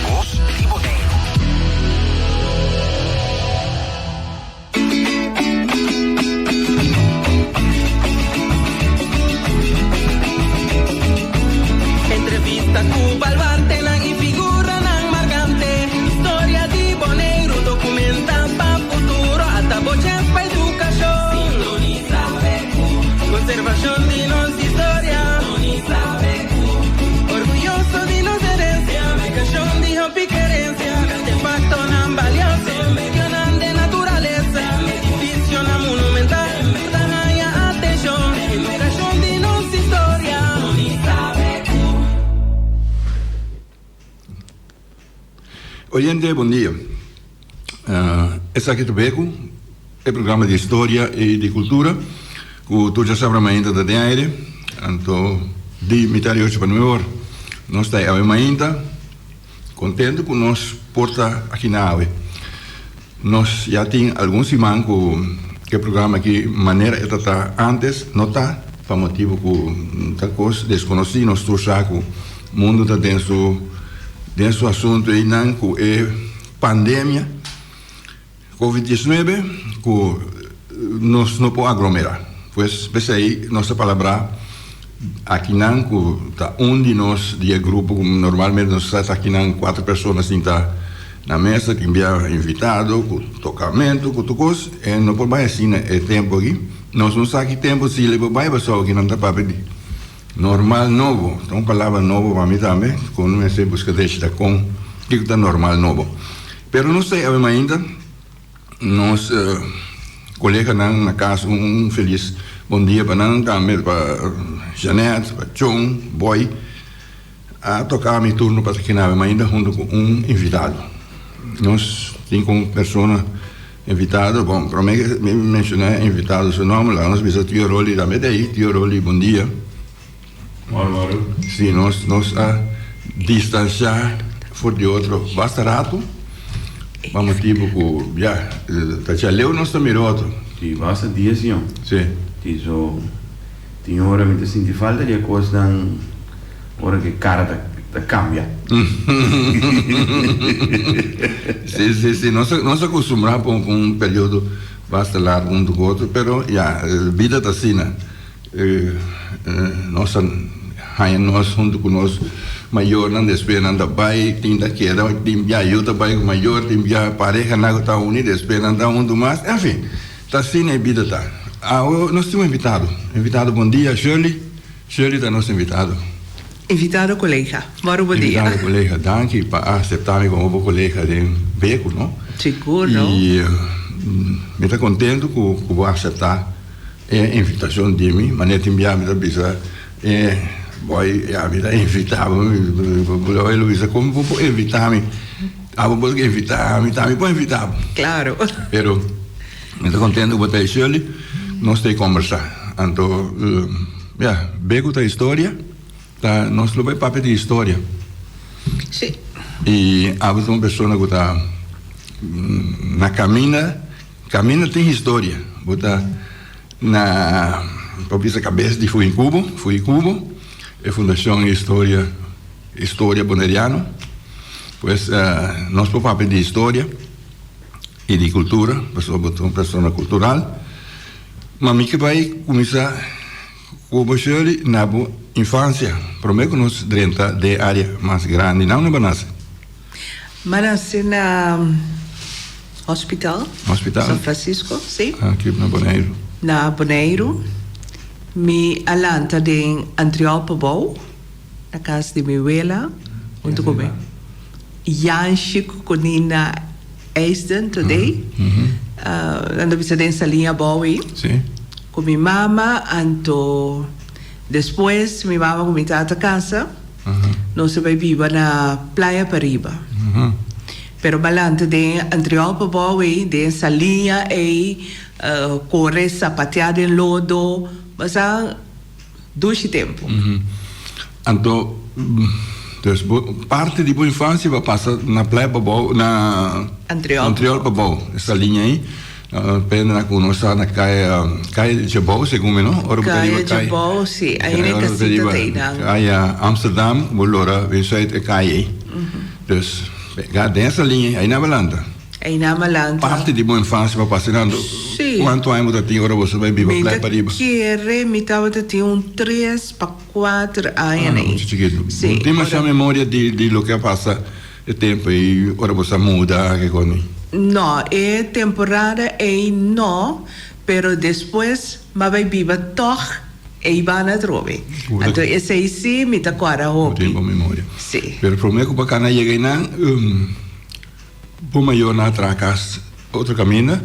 Bos di Boneiru. Entrevista ku baluartenan i figuranan markante. Historia di Boneiru dokumenta pa futuro. Ata bo chèns pa edukashon. Sintonisa BQ. Konservashon di nos historia. Sintonisa BQ. Orguyoso di nos herensia. Aplikashon di hopi kerensia. Artefaktonan balioso. Medionan den naturalesa. Edificionan monumental. Ta haña atenshon. Edukashon di nos historia. Oyente bon dia. Esaki ta Beku, e programa di historia i di kultura ku tur djasabra mainta ta den aire. Anto di mitar di ocho pa nuebe or nos ta awe mainta. Contento cu nos por ta aki na awe. Nos ya tin algun siman cu e programa aki manera e ta ta antes no ta pa motibo cu ta cos desconoci. Nos tur sa cu mundo ta den su den su asunto eynan cu e pandemia. Covid diesnuebe ku nos no por aglomerá. Pues p'esei nos ta palabrá akinan ku ta un di nos di e grupo ku normalmente nos ta akinan kuater persona sinta na mesa tin bia invitado ku tokamentu ku tur kos e no por bai asina e tempu aki. Nos no sa ki tempu si lo por bai pasobra kinan ta papia di normal nobo. Ta un palabra nobo pa mi tambe ku no mester buska deshi ta kon kiko ta normal nobo. Pero nos ta awe mainta nos coleganan na cas un feliz bon dia pa nan tambe pa Jeanette, pa John, Boy a toca mi turno pa ta kina awe mainta hunto cu un invitado. Nos tin cu un persona invitado, bon prome cu mi menciona e invitado su nomber laga nos bisa Tio Rolly tambe ta ahi. Tio Rolly bon dia. Moro moro. Sí, nos nos a distanciá for di otro basta rato pa motibu ku ya ta chaleu nos ta mira otro. Sí, basta dia señor. Sí. Sí, so tin ora mi ta sinti falta di e kosnan ora ku e kara ta ta kambia. Sí, sí, sí, nos a nos a kustumbrá pa un periodo basta largu huntu ku otro, pero ya bida ta asina. Nos a haña nos huntu ku nos mayornan, despues nan ta bai, tin ta keda, tin bia yu ta bai ku mayor, tin bia parehanan ku ta uni, despues nan ta huntu mas, enfin, ta asina e bida ta. Awe nos tin un invitado, invitado bon dia Shirley, Shirley ta nos invitado. Invitado kolega, mòru bon dia. Invitado kolega, danki pa a aseptá mi komo bo kolega den Beku, no? Sigur, no? I mi ta kontentu ku bo a aseptá. E invitacion di mi, manera tin bia mi ta bisa e boy ya mi ta invita bo, bo lo bisa como bo por invita mi, abo por invita mi tambe por invita bo. Claro. Pero mi ta contento cu bo ta Shirley, nos ta combersa, anto ya be cu ta historia ta nos lo bay papia di historia. Si. Y abo ta un persona cu ta na caminda. Caminda tin historia. Bo ta na por bisa cabes di Fuincubo, Fuicubo, e fundacion historia historia boneriano. Pues nos por papia di historia y di cultura, pasobra bo ta un persona cultural. Ma mi ke bai cuminsa cu bo Shirley na bo infancia, prome cu nos drenta den e area mas grandi. Na unda bo a nace? M'a nace na hospital. Hospital? San Francisco, si. Aki na Boneiru. Na Boneiru. Mi a lanta den Antriol Pabou, na cas di mi wela, hunto cu mi Yanshi cu Conina Eisden today. Nan ta bisa den Saliña Abou ei. Si. Cu mi mama, anto despues mi mama cu mi tata casa. Nos a bai biba na Playa Pariba. Pero balanta den Antriol Pabou ei, den Saliña ei, kore sapateá den lodo, basa dushi tempu. Anto, dus bo parti di bo infansia bo a pasa na Playa Pabou, na Antriol Pabou, e Saliña ei. Pende ku nos ta na kaya kaya Djabou segun mi no ora bo ta riba Kaya Djabou si ahi na e kasita ta einan. Kaya Amsterdam bo lora bin sait e kaya ei dus den esa liña ei ahi na bo lanta. Ei na malanta. Parti di bo infancia pa pasa nan. Sí. Cuanto aña bo ta tin ora bo sa bay biba Mi Playa ta Pariba? kere mi tabata tin un tres pa cuater aña Ah, na ei. mucho chiquito. Sí, Bo tin masha ora. memoria di di loke a pasa e tempo ei ora bo sa muda ke con ei? No, e temporada ei no, pero despues m'a bay biba tog ei banda atrobe. Bo ta. Anto esei sí mi ta cora Bo hopi. tin bon memoria. Sí. Pero prome cu bo a cana yega einan, Bo mayornan a traha kas otro kaminda?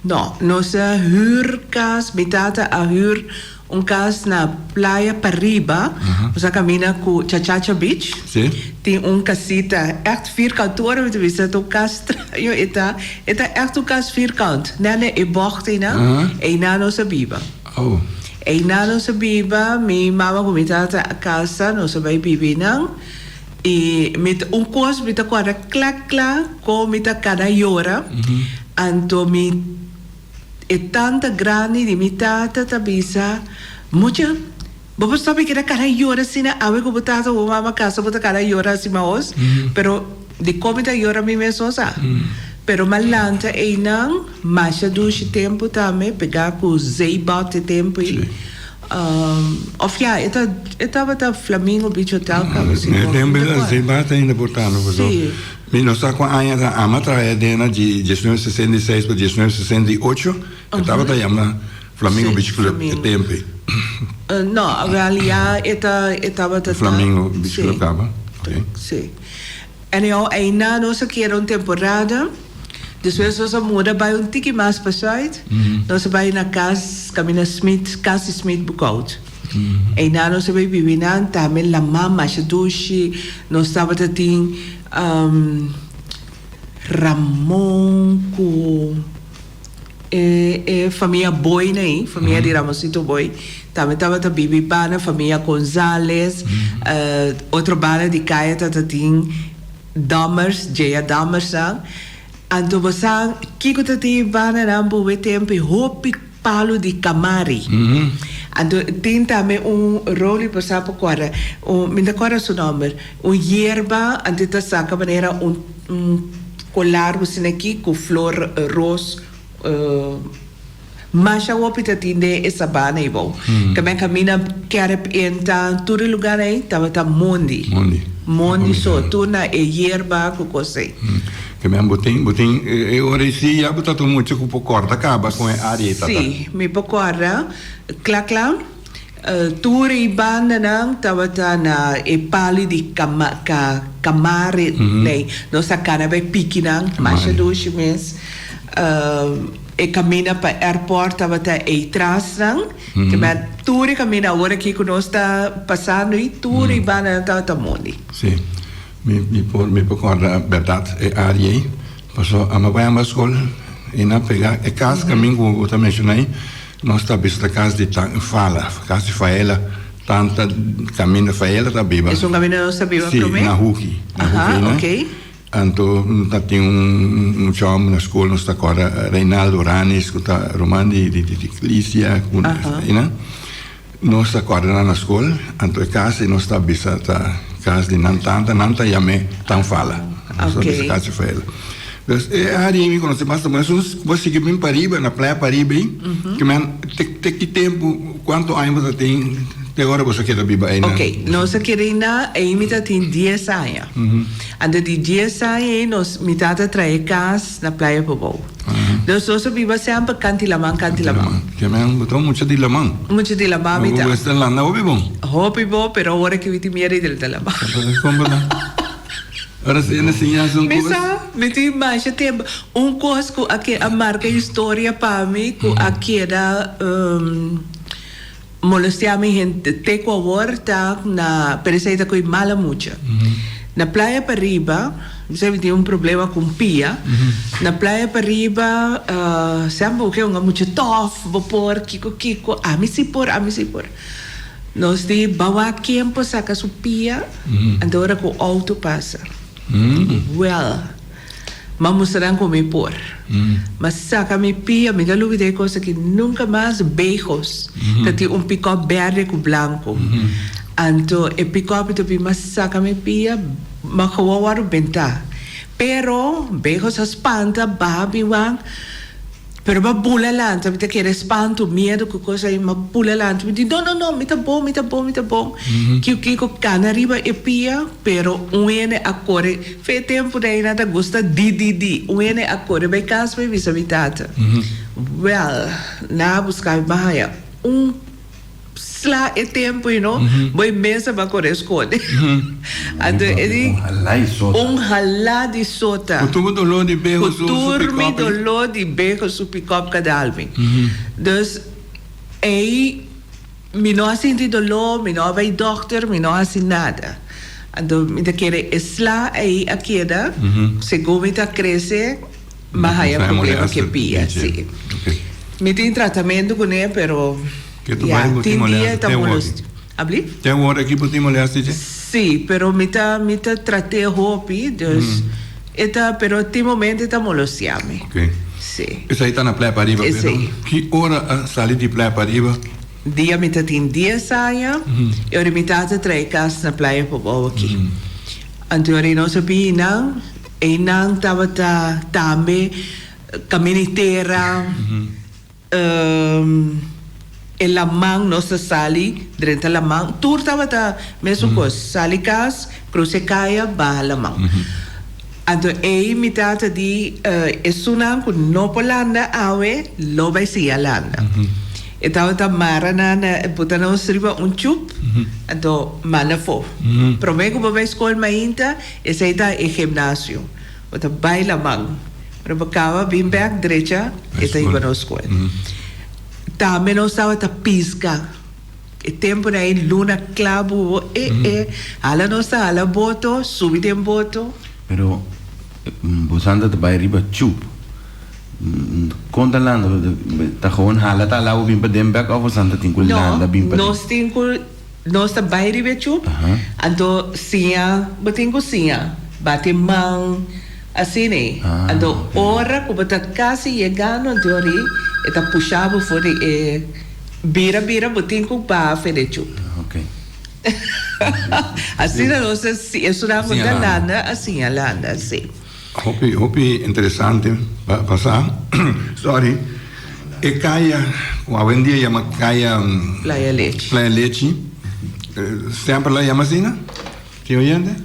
No, nos a hür kas, mi tata a hür un kas na Playa Pariba, nos a kaminda ku Chachacha Beach. Sí. Tin un kasita ègt vierkant, tur ora mi ta bisa ta un kas straño e ta, e ta ègt un kas vierkant, nèt na e bògt einan, einan nos a biba. Oh. Einan nos a biba, mi mama ku mi tata a kasa, nos a bai biba einan. I mi ta un kos mi ta kòrda kla kla kon mi ta kada yora, anto mi e tanta grandi di mi tata ta bisa, Mucha, bo por stòp e keda kada yora asina awe ku bo tata ku bo mama kasa bo ta kada yora asina mahos, pero dikon mi ta yora mi mes no sa. Pero mi a lanta einan masha dushi tempu tambe pegá ku zeebad e tempu ei. Of ya, e ta e tabata Flamingo Beach Hotel kaba si E no. tempu ei zeebad ainda por ta no paso Sí. mi no sa kua aña ta ama traha den di 1966 pa 1968 e tabata yama Flamingo Sí, Beach Club e Flamingo. tempu ei. No, awel ya e ta e tabata ta Flamingo Beach sí. Club kaba, ok. Sí. Anyhow, einan nos a keda un temporada, despues nos a muda bai un tiki mas pa zuid, nos a bai na kas kaminda Smit, kas di Smit Boekhout. Einan nos a bai bibi nan, tambe laman masha dushi, nos tabata tin Ramon ku e e famia Boy na ei, famia di Ramonsito Boy, tambe tabata bibi banda, famia Gonzales, otro banda di kaya tabata tin Dammers, Jea Dammers nan. Anto bo sa kiko ta tin banda nan bo e tempo ei hopi palu di kamari. Anto tin tambe un Rolly por sa por kòrda, un mi ta kòrda su nòmber, un yerba anto ta saka manera un un. Kolar bo sina aki ku flor ros masha hopi ta tin den e sabana ei bou. Kamen kaminda Kerp enta tur e lugar ei tabata mondi. Mondi. Mondi so tur na e yerba ku kos ei. Kamen bo tin bo tin e ora ei si ya bo ta ta mucha ku por kòrda kaba kon e área ei ta ta. Si mi por kòrda kla kla. Tur e bandanan tabata na e pali di kamare nei. Nos a kana bai pikinan, masha dushi mes. E kaminda pa airport tabata ei trasnan. Kimen tur e kaminda awor aki ku nos ta pasando ei, tur e bandanan tabata mondi. Sí, mi por mi por kòrda bèrdat e área ei. Pasobra amo bai amba skol i nan pega e kas kaminda ku bo ta menshoná ei. Nos ta bista kas di tan Fala, kas di Faela, tanta kaminda Faela ta biba. Esun kaminda nos ta biba promé? Si, na Huki. Na Aha, Huki einan. ok. Anto ta tin un mucha hòmber na skol, nos ta kòrda Reinaldo Ranis, ku ta ruman di di di Clicia, ku Aha. einan. Nos ta kòrda nan na skol, anto e kas ei nos ta bisa ta kas di nan tanta, nan ta yam'é Tan Fala. Nos ta bisa Ok. kas di Faela. Dus e área ei mi konosé basta bon. Esun ku bo sigui bin pariba, na playa pariba ei, ke men te te ki tempu, kuantu aña bo ta tin te ora bo sa keda biba einan? Ok, nos a keda einan, ei mi ta tin dies aña. Anto di dies aña ei nos, mi tata trae kas na playa Pabou. Nos nos a biba semper kanti laman, kanti laman. Ke men bo ta un mucha di laman. Mucha di laman mi ta. Bo ta landa hopi bon. Hopi bon, pero awor aki mi tin miedo di drenta laman. Kon bo ta? Ora si e na siña un Mi kos. sa, mi tin masha tempo. Un kos ku a ke a marka historia pa mi ku a keda Molestia mi hente te cu awor ta na pero esey ta coy mala mucha. Na playa pariba mi sa mi tin un problema cu un pia na playa pariba semper bo ke hunga mucha tof bo por kico kico ami si por ami si por nos di bawa ken por saca su pia anto ora cu auto pasa well. M'a mustra nan ku mi por. M'a saka mi pia, mi ta lubida e kos aki nunka mas, Bejos ta tin un pikòp bèrdè ku blanku. Anto e pikòp ta bin m'a saka mi pia, m'a gewoon wòrdu bentá. Pero Bejos a spanta, baha bin wak. Pero m'a bula lanta, mi ta kere spantu, miedu ku kos ei, m'a bula lanta, mi di, No, no, no, mi ta bon, mi ta bon, mi ta bon. Kiu kiko kana riba e pia, pero un hende a kore, fe e tempu dei nan ta gusta di, di, di, un hende a kore bai kas bai bisa mi tata. Wèl, nan a buska mi, m'a haña un. Sla e tempu y no bo e mesa ba core sconde. Anto e di Un hala di sota. Un hala di sota. Cu tur mi dolor di beho su Cu tur pick-up mi ei. dolor di beho su pick-up ka dal mi. Dus ei mi no a sinti dolor, mi no a bay dokter, mi no a haci nada. Anto mi ta kere e sla ei a keda, segun mi ta crece. M'a haya problema ku e pia, si. Mi tin tratamentu kuné, pero ya, tin dia e ta molest. Abli? Te awor aki bo tin molestia dje? Si, pero mi ta mi ta trat'é hopi, dus e ta, pero tin momento e ta molestiá mi. Ok. Si. Esei ta na Playa Pariba, pero Esei. ki ora a sali di Playa Pariba? Dia mi ta tin dies aña, e ora mi tata trae kas na Playa Pabou aki. Anto ora nos a bini. Einan tabata tambe kamin'i tera, e laman, nos ta sali drenta laman, tur tabata mesun kos, sali kas, krusa e kaya, baha laman. Anto ei mi tata di, esunnan ku no por landa awe, lo bai siña landa. E tabata mara nan na, buta nos riba un chup, anto manda afó. Promé ku bo bai skol mainta, Esei ta e gimnasio. Bo ta bai laman. Ora bo kaba bin bek drecha e ta hiba nos skol. Tambe nos tabata piska. E tempunan ei luna kla bubo e e hala nos ta hala boto, subi den boto. Pero bo santa ta bai riba chup. Kon ta landa? Ta gewoon hala ta hala bo bin paden bek of bo santa tin ku landa bin paden? No, nos tin ku. Nos ta bai riba e chup, anto siña, bo tin ku siña bati man, asina ei. Anto ora ku bo ta kasi yegando anto ori e ta pusha bo for di e bira bira bo tin ku baha for di e chup. Asina nos ta si esunnan ku ta landa a siña landa, si. Hopi hopi interesante pa pa sa. Sorry. E kaya ku awendia yama kaya Playa Lechi. Playa Lechi. Semper la yama asina? Tin oyente?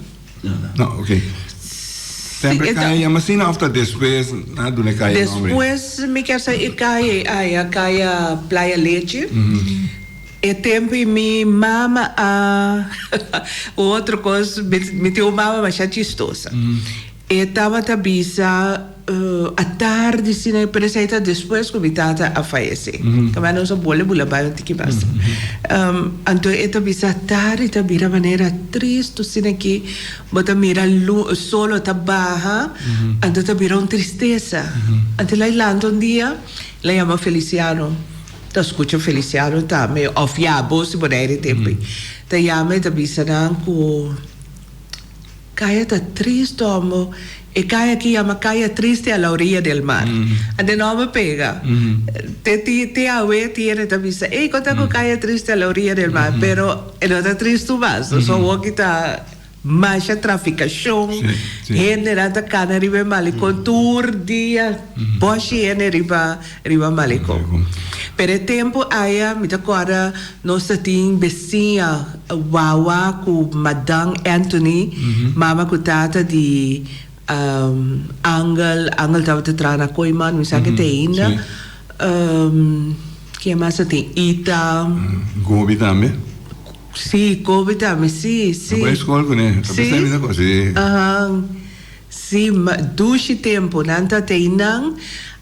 No, no. No, ok. Semper e kaya yama asina of ta despues nan a duna e kaya nombre? Despues mi kier sa e kaya ei a kaya Playa Lechi. E tempu ei mi mama a un otro kos, mi tin un mama masha chistosa. E tabata bisa atardi asina, pero esei ta despues ku mi tata a fayesé. Kaba nos a bole bula bai un tiki mas. Anto e ta bisa atardi ta bira manera tristu asina ki bo ta mira solo ta baha, anto ta bira un tristesa. Anto el a lanta un dia, el a yama Feliciano. Ta scucha Feliciano tambe of ya bo si bo na tempo ta yama y ta bisa nan cu caya ta triste hombo e caya aki yama caya triste a la orilla del mar ante no me pega te te awe tiene ta bisa ey con ta cu caya triste a la orilla del mar pero e no ta tristo mas so awo ta Masha trafikashon, hendenan ta kana riba e malikon tur dia, boshi hende riba riba malikon. Pero e tempu aya mi ta kòrda nos ta tin besiña Wawa ku Madan Anthony, mama ku tata di Angel, Angel tabata traha na Kooiman, mi sa ke ta ainda. Ken mas ta tin? Ita. Gobi tambe. Sí, Kobe tambe, sí, sí. No bai skol kuné, ta Sí, bisa mi ta kos, sí. aha, sí, ma dushi tempu, nan ta tei nan,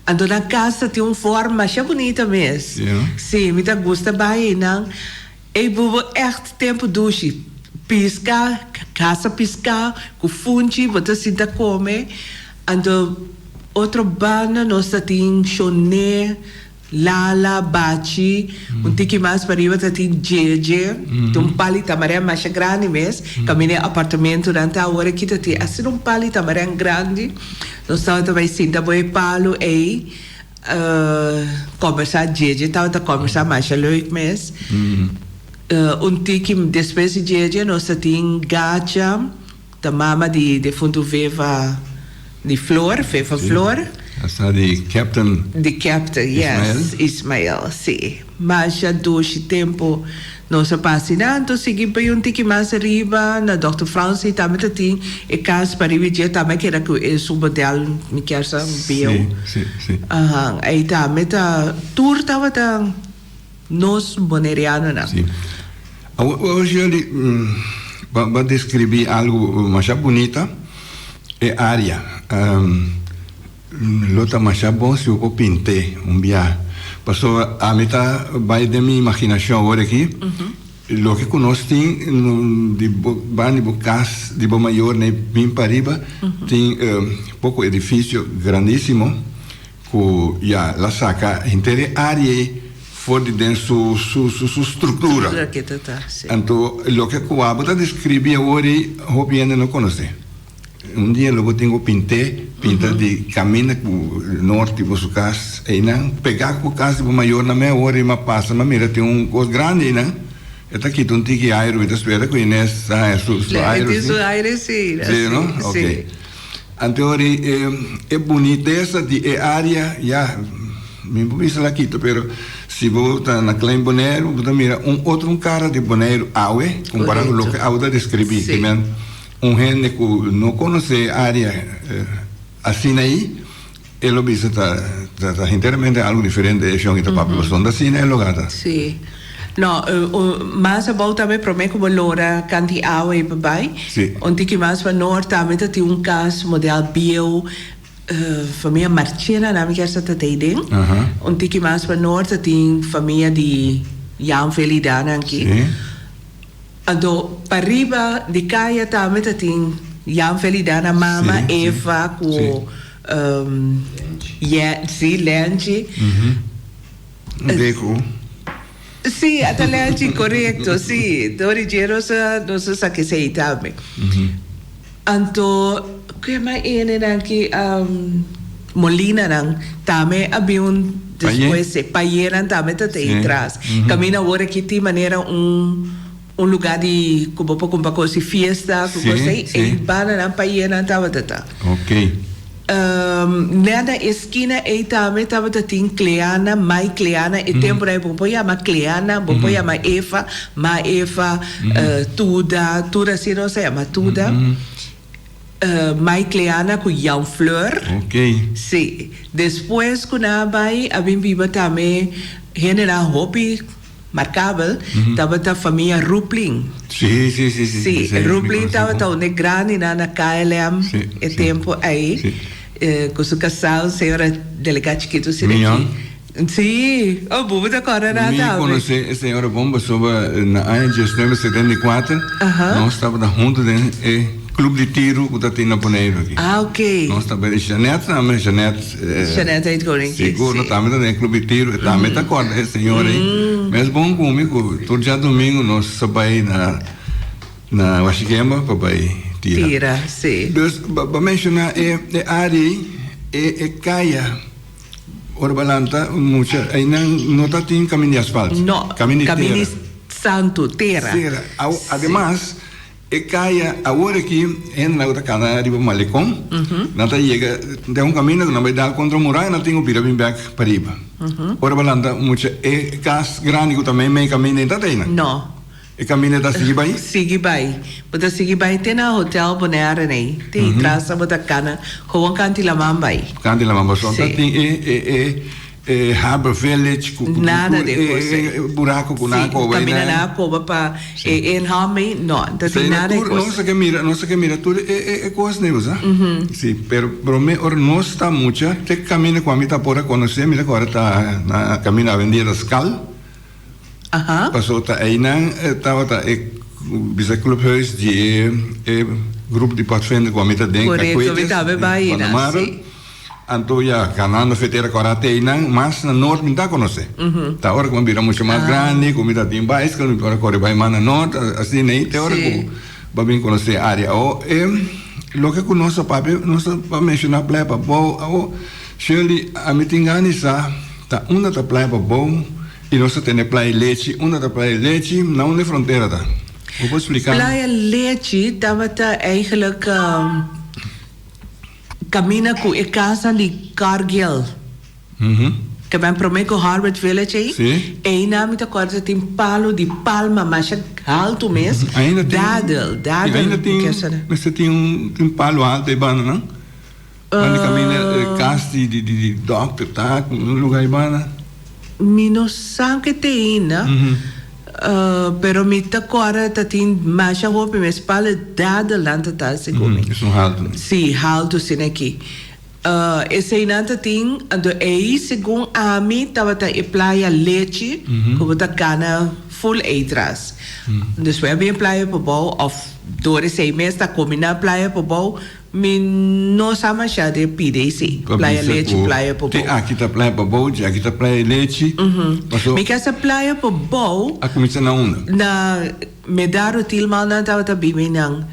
anto nan kas ta tin un forma masha bunita mes. Sí, no? Sí, mi ta gusta bai einan. Ei bubo ègt tempu dushi, piska, kasa piska ku funchi, bo ta sinta kome, anto otro banda nos ta tin shon'é. Lala, Bachi, un tiki mas pariba ta tin Djedje, ta un pali tamaren masha grandi mes, kaminda e apartamentonan ta awor aki ta tin asina un pali tamaren grandi, nos tabata bai sinta bo e palu ei, kòmbersá, Djedje tabata kòmbersá masha leuk mes, un tiki despues di Djedje nos ta tin Gacha. Ta mama di defuntu Veva di Flor, Veva Flor. Esta di Captain Di Captain, yes, Ismael, si. Masha dushi tempu nos a pasa i nan. Anto sigui bai un tiki mas ariba na Dòkter Frans i tambe ta tin e kas pariba dje tambe a keda ku e su modèl mi kier sa bieu. Si, si, si. Ahan, ei tambe ta tur tabata. Nos Bonerianonan. Sí. Awor Shirley, bo a describi algo masha bunita, e area. Lo ta masha bon si bo por pint'é un bia. Pasobra ami ta bai den mi imaginacion awor aki, loke cu nos tin di bo banda di bo cas, di bo mayornan bin pariba, tin poco edificio grandisimo. Ku ya la saka henter e área ei for di den su su su struktura. Struktura ke ta ta, si. Anto loke ku abo ta deskribí awor ei hopi hende no konosé. Un dia lo bo tin ku pint'é, pinta di kaminda ku norte bo su kas einan, pegá ku kas di bo mayornan me awor ei m'a pasa m'a mira tin un kos grandi einan, e ta kita un tiki airu, mi ta spera ku Inés ta haña su su airu si. E tin su aire si, Si, no? Si. Anto ri e bunitesa di e area ya mi por bisa la kita pero si bo ta na Klein Boneiru bo ta mira un otro un cara di Boneiru awe compara cu loke awe ta describi Sí. Men un hende cu no conoce e area asina ayi e lo bisa ta ta henteramente algo diferente e shon y ta papia pasobra asina e loga ta. Sí. No, mas abou tambe prome ku bo lora kanti awa ei pa bai. Sí. Un tiki mas pa nort tambe ta tin un kas model bieu, famia Marchena nan mi kier sa ta tei den. Aha. Un tiki mas pa nort ta tin famia di Jan Velida nan aki. Sí. Anto pariba di kaya tambe ta tin Jan Velida nan mama Sí, sí. Eva ku Sí. Ye, sí, Lenchi. Deku. Sí, ata Lenchi, korekto, sí. Dor di dje nos a nos a saka esei tambe. Anto, ku yama e hendenan ki Molinanan tambe a bin un despues, sí, Payenan tambe ta ta ei tras. Kaminda awor aki tin manera un un lugá di ku bo por kumpra kos di fiesta, ku kos ei, ei bandanan Payenan tabata ta. Nèt na e skina ei tambe tabata tin Cleana, Mai Cleana, e tempunan ei bo por yama Cleana, bo por yama Eva, Ma Eva, Tuda, tur asina nos a yama Tuda. Mai Cleana ku Jan Fleur. Sí. Despues ku nan a bai a bin biba tambe hendenan hopi. Markabel tabata famia Ruplin. Sí, sí, sí, sí. Sí, Sí, Ruplin mi tabata un e grandinan na KLM Sí, e sí. tempo ei. Sí. Ku su kasá, un señora delegá chikitu asina Mion. aki. Sí, oh, bo ta kòrda nan Mi tambe. konosé e señora bon pasobra na aña 1974 Aha. nos tabata huntu den e club di tiru ku ta tin na Boneiru aki. Ah, ok. Nos tabata, Jeanette tambe, Jeanette. Jeanette uit Koninki, Sigur, sí. no tambe ta den e club di tiru, e tambe ta kòrda e señora ei. Mes bon ku mi ku tur djadumingu nos sa bai na na Washikemba pa bai tira. Tira, sí. Dus bo a menshoná e e área ei, e e kaya ora bo a lanta mucha einan no ta tin kaminda di asfalt. No, Kaminda di kaminda di tera. santu, tera. Tera. Ademas. E kaya awor aki hendenan ku ta kana riba Malecon, nan ta yega den un kaminda ku nan bai dal kontra un muraya, nan tin ku bira bin bèk pariba. Ora bo lanta mucha e kas grandi ku ta meimei kaminda ei ta ta einan? No. E kaminda ta sigui bai? Sigui bai. Bo ta sigui bai te na Hotel Bonaire ei. Te ei tras bo ta kana gewoon kanti laman bai. Kanti laman pasobra Sí. ta tin e e e E Harbor Village ku ku Nada tur de e kos e ei. buraco ku nan Sí, koba kaminda einan. nan a koba pa e inham ei, no, ta tin Esei nada de tur kos. nos a ke mira, nos a ke mira tur e e e kosnan ei, bo sa. Sí, pero prome ora nos ta mucha te kaminda ku ami ta por a konosé, mi ta kòrda ta na kaminda Avenida Rascal. Aha. Paso ta einan tabata e bisa clubhuis di e e grupo di padvinder ku ami ta den, Korekto, mi Kakuetes, tambe di bai einan, Van der Marel. sí. Anto ya ganando fe tera kora te einan, mas na noord mi ta konosé. Ta ora ku mi a bira mucho mas grandi, ku mi ta tin baiskel, mi por a kore bai mas na noord, asina ei te ora ku bo a bin konosé e área. Awor e loke ku nos a papia, nos a menshoná Playa Pabou. Awor Shirley, ami tin gana di sa ta unda ta Playa Pabou i nos ta tene Playa Lechi, unda ta Playa Lechi, na unda e frontera ta? Bo por splika mi? Playa Lechi tabata eigenlijk. Camina cu e casa di Cargill. Ke ben prome cu Harvard Village ey. Sí. Eynan mi ta corda tin palo di palma masha halto mes. Ainda tin. Dadel, dadel. Ainda tin, mester tin un tin palo halto ey banda nan. Banda camina e cas di di di dokter ta un lugar ey banda. Mi no sa ke te ainda. Pero mi ta kòrda ta tin masha hopi mes palo dadelnan ta ta segun mi. Esun haltu. Si, haltu asina aki. Eseinan ta tin, anto ei segun ami tabata e playa Lechi ku bo ta kana ful ei tras. Despues a bin e playa Pabou òf dor esei mes ta kombiná playa Pabou. Mi no sa masha de pide esei, Pa Playa bisa Lechi, ku Playa te Pobou. aki ta Playa Pabou, dje aki ta Playa Lechi. Paso Mi ke sa Playa Pobou a kuminsá na unda? na Medaro Tilman nan tabata biba einan.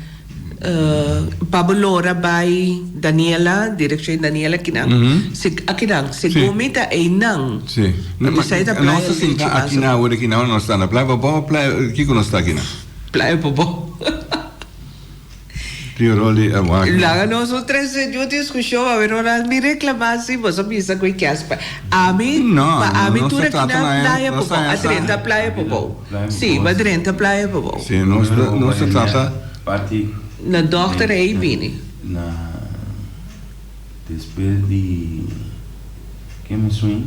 Pa bo lora bai Daniela, direkshon Daniela akinan. Si akinan, segun mi ta einan. Si. Anto esei ta Playa Nos ta Lechi sinta mas o akinan awor akinan, ora nos ta na Playa Pabou o Playa, kiko nos ta akinan? Playa Pobou. Tio Rolly a wak. Laga nos un trese yu diskushon a ber ora mi reklama si boso a bisa ku e Casper. Ami No, pa ami nos tur ta aki trata na na playa nos Pobou. ta A esa. drenta playa Pobou. Si, bo a drenta playa Pobou. Si, nos ta nos ta trata. Parti. Na dokter ei bini. Na despues di ke mi swing.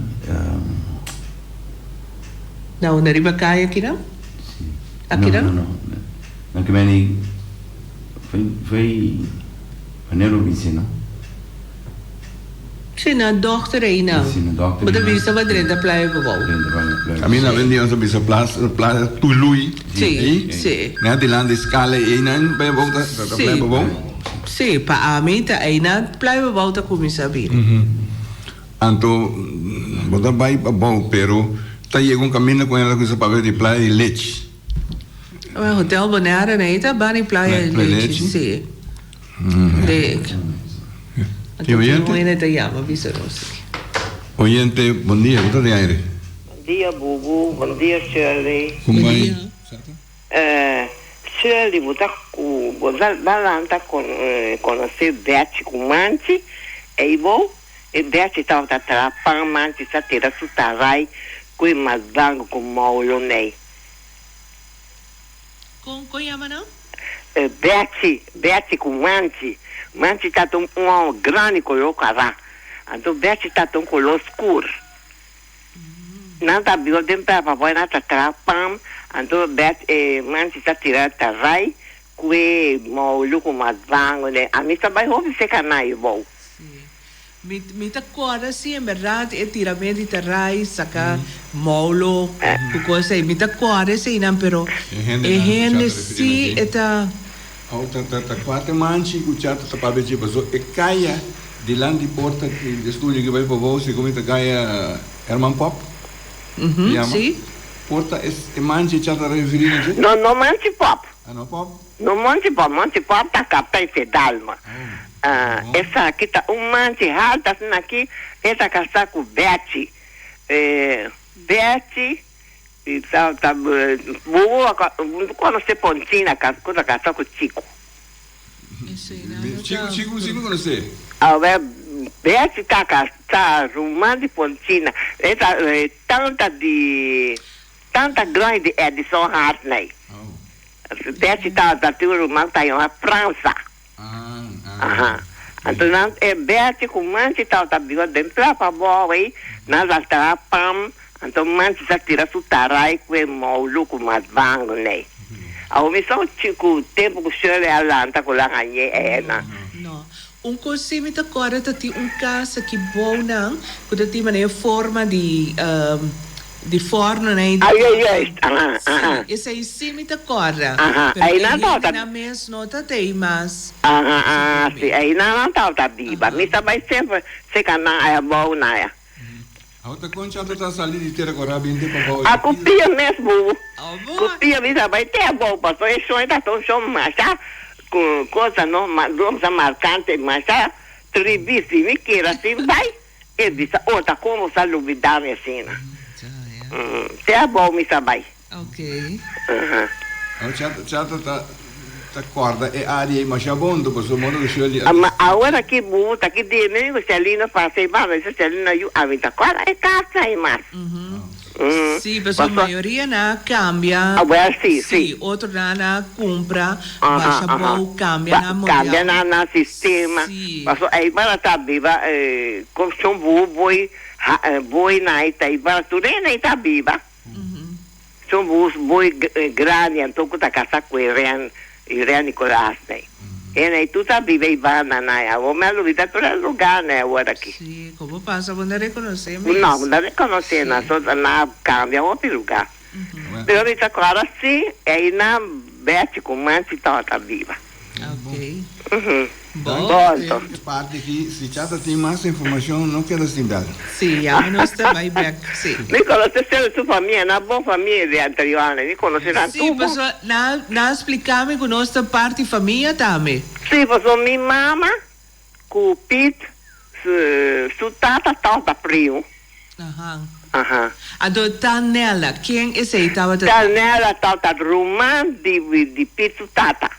Na unda riba kaya akinan? Si. Akinan? No, no, no. Na ke meni. Foi foi wanneer lo binse no? Si na dokter einan. Si na dokter Bo ta einan. bisa bo drenta playa Pabou. Drenta playa. A mi na ven di nos a bisa plas playa Tului. Si, Ei? si. Na dilanti skala einan playa Pabou ta ta Si. playa Pabou? Si, pa ami ta einan playa Pabou ta kuminsá bini. Anto bo ta bai Pabou pero ta yega un kaminda ku nan ta kuminsá papia di playa di Lechi. Hotel Bonaire nee ta bani Playa Playa Lechi Lechi? si. De Tin oyente? Tin oyente ta yama bisa nos aki. Oyente, bon dia, ku ta den aire? Bon dia Bubu, bon dia Shirley. Kon Bon bai? dia. Shirley bo ta ku bo ta lanta konosé Betsy ku Manchi ei bo? E Betsy tabata traha pan Manchi sa tira su tarai ku e mas blanku ku moulo nei. Kon kon yama nan? Betsy, Betsy ku Manchi. Manchi ta ta un hòmber grandi koló kara. Anto Betsy ta ta un koló skur. Nan ta biba den Pèpa Boy, nan ta traha pan. Anto Betsy, Manchi ta tira tarai ku e moulo ku masbango. Ami ta bai hopi seka nan ei bou. Mi mi ta corda si en berdad e tiramento di tarai saca moulo cu cos ey mi ta corda eseynan pero E hende e nan cu hende cha ta referi si na dje. e ta. Awo ta ta ta cuater manchi cu cha ta tapa dje paso e caya dilanti porta di estudio ki bay pabou si como ta caya Herman Pop ta yama si. porta e manchi cha ta referi na dje. No no manchi Pop. Ah no Pop. No Monchi Pop, Monchi Pop ta kapta e sedalma. Esaki ta un manchi haltu asina aki, e ta kasá ku Betsy. Betsy ta ta bo konosé Ponchina ku ta kasá ku Chico. Chico Chico si mi konosé. Awor Betsy ta ta ruman di Ponchina, e ta tanta di tanta grandi di Edison Hartney. Betsy tabata tin un ruman ta yama Fransa. Aha. Anto nan e Betsy ku Manchi tabata biba den Plapa Bou ei, nan sa traha pan, anto Manchi sa tira su tarai ku e moulu ku mas bango nei. Awor mi sa un chiku tempu ku Shirley a lanta ku lan hañ'é ehenan. No. Un kos si mi ta kòrda ta tin un kas aki bou nan ku ta tin manera forma di. Di forno nan Ah, juist, juist. Aha, aha. Sí, esei sí mi ta corda. Aha, Pero ei e nan tabata. hendenan mes no ta tei mas. Aha, ah, sí, ei nan nan tabata biba. Mi ta bai semper seca nan aya bou na aya. Awor ta con chanta ta sali di tera cora bin te pabou. A cu pia mes bubu. Oh, bo. Cu pia mi ta bai te abou paso e shon ta un shon masha cu cosa no, cosa marcante masha tribi si mi kier asin bai. E bisa, Oh, ta kon bo sa lubidá mi asina? Te abou mi sa bai. Awor Chata ta ta kòrda e área ei masha bon, pasobra modo ku Shirley a. Ma awor aki bo ta ki dia mi ku Shelina pasa ei banda, bisa Shelina yu, ami ta kòrda e kas ei mas. Sí, pasobra mayoria nan a kambia. Awel sí, sí. Sí, otronan a kumpra, basha bou, kambia nan model. Kambia nan sistema. Sí. Pasobra ei banda ta biba kon shon buhu boi, boi nan ei ta ei banda tur hende ei ta biba. Shon buhu boi grandi anto ku ta kasa ku e ren, e ren Nicolas ei. Hende ei tur ta biba ei banda nan ei. Awor mi a lubida tur e lugarnan ei awor aki. Sí, como pasa bo no reconoce mes. No, bo no reconoce nan, so nan a cambia hopi lugar. Pero mi ta acorda si ei nan Betty cu Manchi tabata biba. Ok. Bon. Bonto. E parti aki, si Chata tin mas informacion, no keda sin bel. Sí, yama nos ta bay bek, sí. Mi conoce solo su famia, nan bon famia di anteriornan, mi conoce nan Sí, tur bon. pasobra nan, nan a splica mi cu nos ta parti famia tambe. Sí, pasobra mi mama Cu Piet su tata tabata priu. Aha. Aha. Anto ta Nella, ken esey tabata? Ta Nella tabata ruman di di Piet su tata.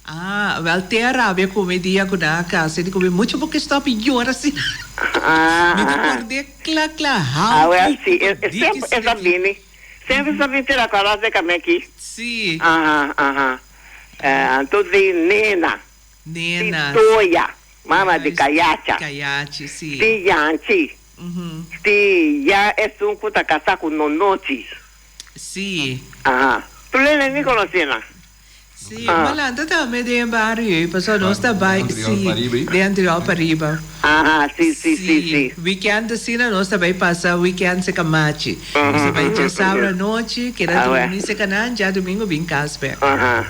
Ah, wel te a rabia cu mi dia cu nan a casa e di cu mi mucho bo ke stop yora asina. Ah. Mi ta cord'é cla cla, Ah, hou wel ki si, cu e diki semper e sa sina ki. bini. Semper sa bini te la cora acerca mi aki. Si. Aha, aha. Anto di Nena. Nena. Ti Toya, mama di Kayacha. Kayachi, si. Ti Yanchi. Ti ya esun ku ta kasá ku Nonochi. Si. Aha. Tur lene mi konosé nan. Si, ma lanta tambe den e bario ei, pasobra nos ta bai, si, den Antriol pariba. Aha, si, si, si, si. Weekend asina nos ta bai pasa weekend serka Machi. Nos ta bai djasabra anochi, keda drumi serka nan, djadumingo bin kas bek. Aha.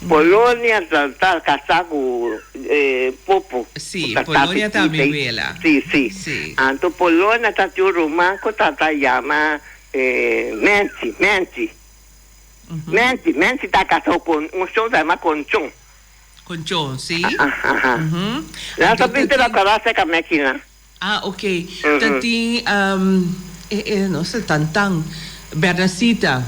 Polonia ta ta kasá ku Popo. Sí, Ku ta Polonia tapi ta mi Pite. wela. Sí, sí. Sí. Anto Polonia ta tin un ruman ku ta ta yama Menchi, Menchi. Menchi, Menchi ta kasá ku un shon ta yama Conchon. Conchon, sí. Aha. Nan Anto ta ta binti tin. na kòrda serka Mechina. Ah, ok. Ta tin, e, e, no sé, Tantan, Bernacita.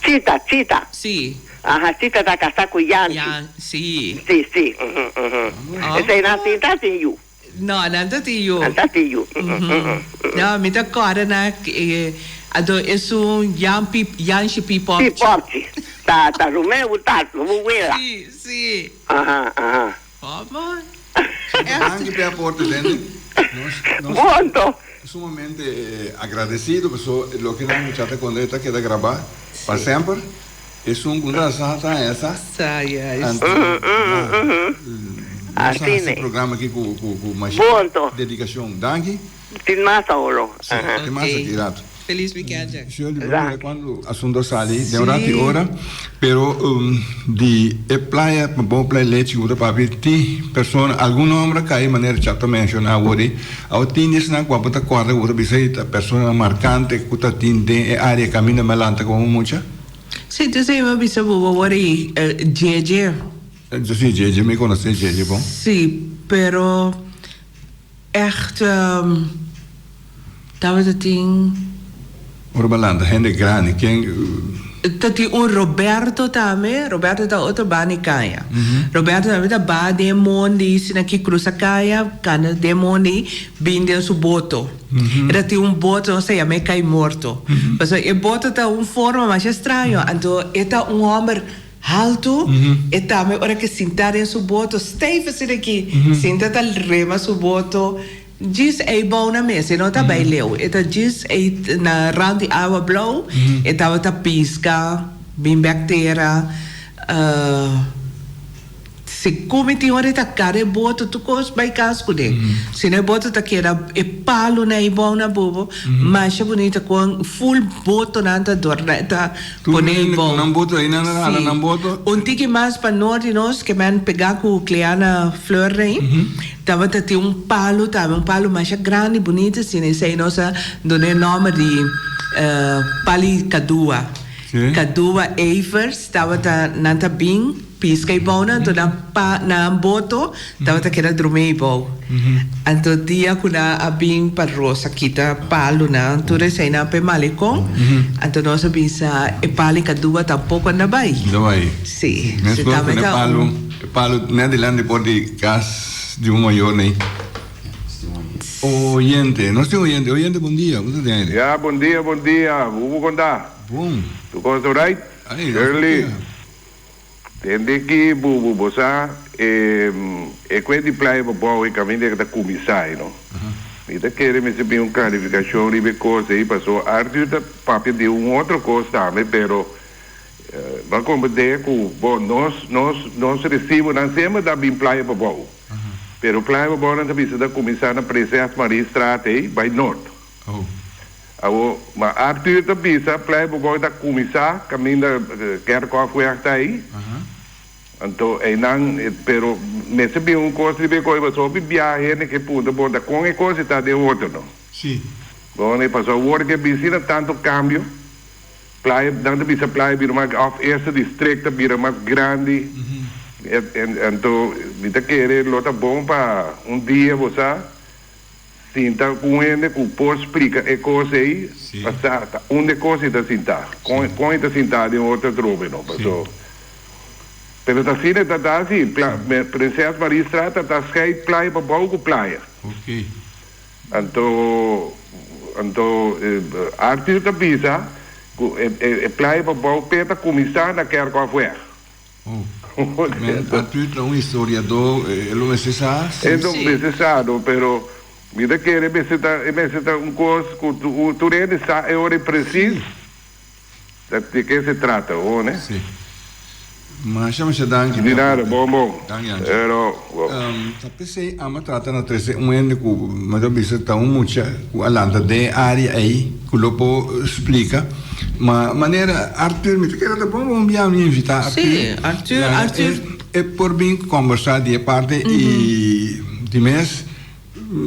Chita, Chita. Sí. Aha, Chita ta casá cu Yanchi. Yan, sí. Sí, sí. Ujú, ujú. Oh. Esei nan tin ta tin yu. No, nan ta tin yu. Nan ta tin yu. Ujú, ujú. No, mi ta corda na, e, anto esun Jan Pip, Yanchi Pipopchi. Pipopchi. Ta, ta Romeo ta, su wela. Sí, sí. Aha, aha. Como? Danki p'e aporte Lenny. Nos nos Bonto. sumamente agradecido paso loke nan mucha ta conta ta keda graba pa semper. Esun cu ta sa ta esa. Sa juist. Anto nos a haci programa aki cu cu cu masha Bonto. dedicacion. Danki. Tin mas awor. Si, tin mas aki rato. Feliz weekend Jack. Shirley bo mira cuando asunto a sali den un rato y ora pero di e playa pa bo playa lechi cu bo ta papia tin persona algun nomber a cay manera Chap ta menciona awor ey awor tin di esnan cu abo ta corda cu bo ta bisa ey ta personanan marcante cu ta tin den e area caminda mi a lanta como mucha. Si entonces mi a bisa bo awor ey Jeje. Si Jeje mi conoce Jeje bon. Si pero. Echt tabata tin. Ora bo a lanta hende grandi ken. Ta tin un Roberto tambe, Roberto ta otro banda di kaya. Roberto tambe ta ba den mondi asina ki crusa kaya cana den mondi bin den su boto. E ta tin un boto nos ta yama e kai morto. Pasobra e boto ta un forma masha straño anto e ta un homber. Haltu, e tambe ora ke sinta den su boto, stijf asina aki, sinta ta rema su boto, djis ei bou na mes, e no ta bai leu, e ta djis ei na rand di awa blou, e tabata pisca, bin bek tera, Si ku mi tin ora e ta kara e boto tur kos bai kas kuné. Si no e boto ta keda e palunan ei bou na bobo masha bunita kon ful botonan ta dorna ta Tur pone ei hende ku bou. nan boto ei nan a hala Si. nan boto. Un tiki mas pa nort di nos ke men pega ku Cleana Fleur ei tabata tin un palu tambe un palu masha grandi bunita asina esei nos a duna e nomber di Pali Kadua. Si. Kadua Evers tabata nan ta bin. Pisca y bounan anto nan pa nan boto tabata keda drumi ei bou. Anto dia cu nan a bin pa Rosa kita palunan tur eseinan pa e malecon anto nos a bisa e palo y caduba tampoco a na bay. No bay. Si, si Mescos tambe cu e ta palu, un. e palu net dilanti por di cas di un mayor nei. Oyente, nos tin oyente, oyente bon dia, cu ta den aire? Ya, bon dia, bon dia, Bubu con ta? Bon. Tu cos ta right? Ay, nos Shirley. bon dia. Tende ki bubu bo sa e e kue di playa pa bou e kaminda ke ta kuminsá ei no. Mi ta kere mester bin un klarifikashon riba e kos ei paso Arthur ta papia di un otro kos tambe pero bo a komprendé ku bo nos nos nos resibonan semper ta bin playa pa bou pero playa pa bou nan ta bisa ta kuminsá na Prinses Mariestraat ei bai nort. Awor, ma Arthur ta bisa Playa Boboi ta cuminsa caminda Kerkhofweg ta ey. Anto eynan, pero mester bin un cos riba e coy pasobra hopi biaha hende ke puntra bon ta con e cos e ta den otro no. Bon, e pasobra awor ke bin asina tanto cambio, Playa, nan ta bisa Playa bira mas, of eerste district ta bira mas grandi. Anto mi ta kere lo ta bon pa un dia bo sa. Sinta ku un hende ku por splika e kos ei, pa sa ta unda e kos ei ta sintá, kon kon e ta sintá den otro atrobe no, paso. Pero ta asina e ta ta asi, pla Prinses Mariestraat ta ta scheid playa pa bou ku playa. Anto anto Arthur ta bisa ku e e playa pa bou p'e ta kuminsá na Kerkhofweg. Oh. Men Arthur ta un historiador, e lo mester sa si. E lo mester sa no, pero mi ta kere e mester ta, e mester ta un kos ku tur hende sa e ora e presis di ke se trata, ho ne? Si. Masha masha danki. Di nada, bon bon. Danki Ancho. Pero, bon. Ta p'esei amo trata na trese un hende ku mi ta bisa ta un mucha ku a lanta den e área ei ku lo por splika. Ma manera Arthur mi ta kere ta bon bon bia mi invita Arthur. Sí, Arthur, Arthur. E por bin kombersá di e parti i di mes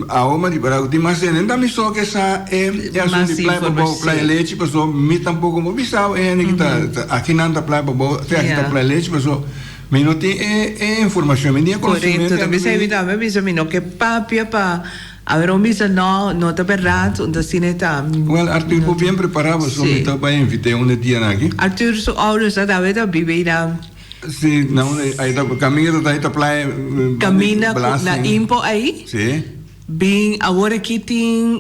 awo mi a ripará ku tin mas hende. No ta mi so ke sa e asuntu di Playa Pabou, Playa Lechi pasobra mi tampoko por bisa e hende ki ta aki nan ta Playa Pabou te aki ta Playa Lechi pasobra mi no tin e informashon, mi no tin e konosementu. Korekto, ta bisa mi tambe a bisa mi no ke papia pa. Awer un bisa no, no ta berdad, un ta asina e ta. Wel, Arthur bo bien prepara pasobra mi ta bai invit'é un e dianan aki. Arthur su ouders a tambe ta biba einan. Si, na unda ei ta, caminda ta ei ta playa Caminda cu na Impo ei. Si. Bin awor aki tin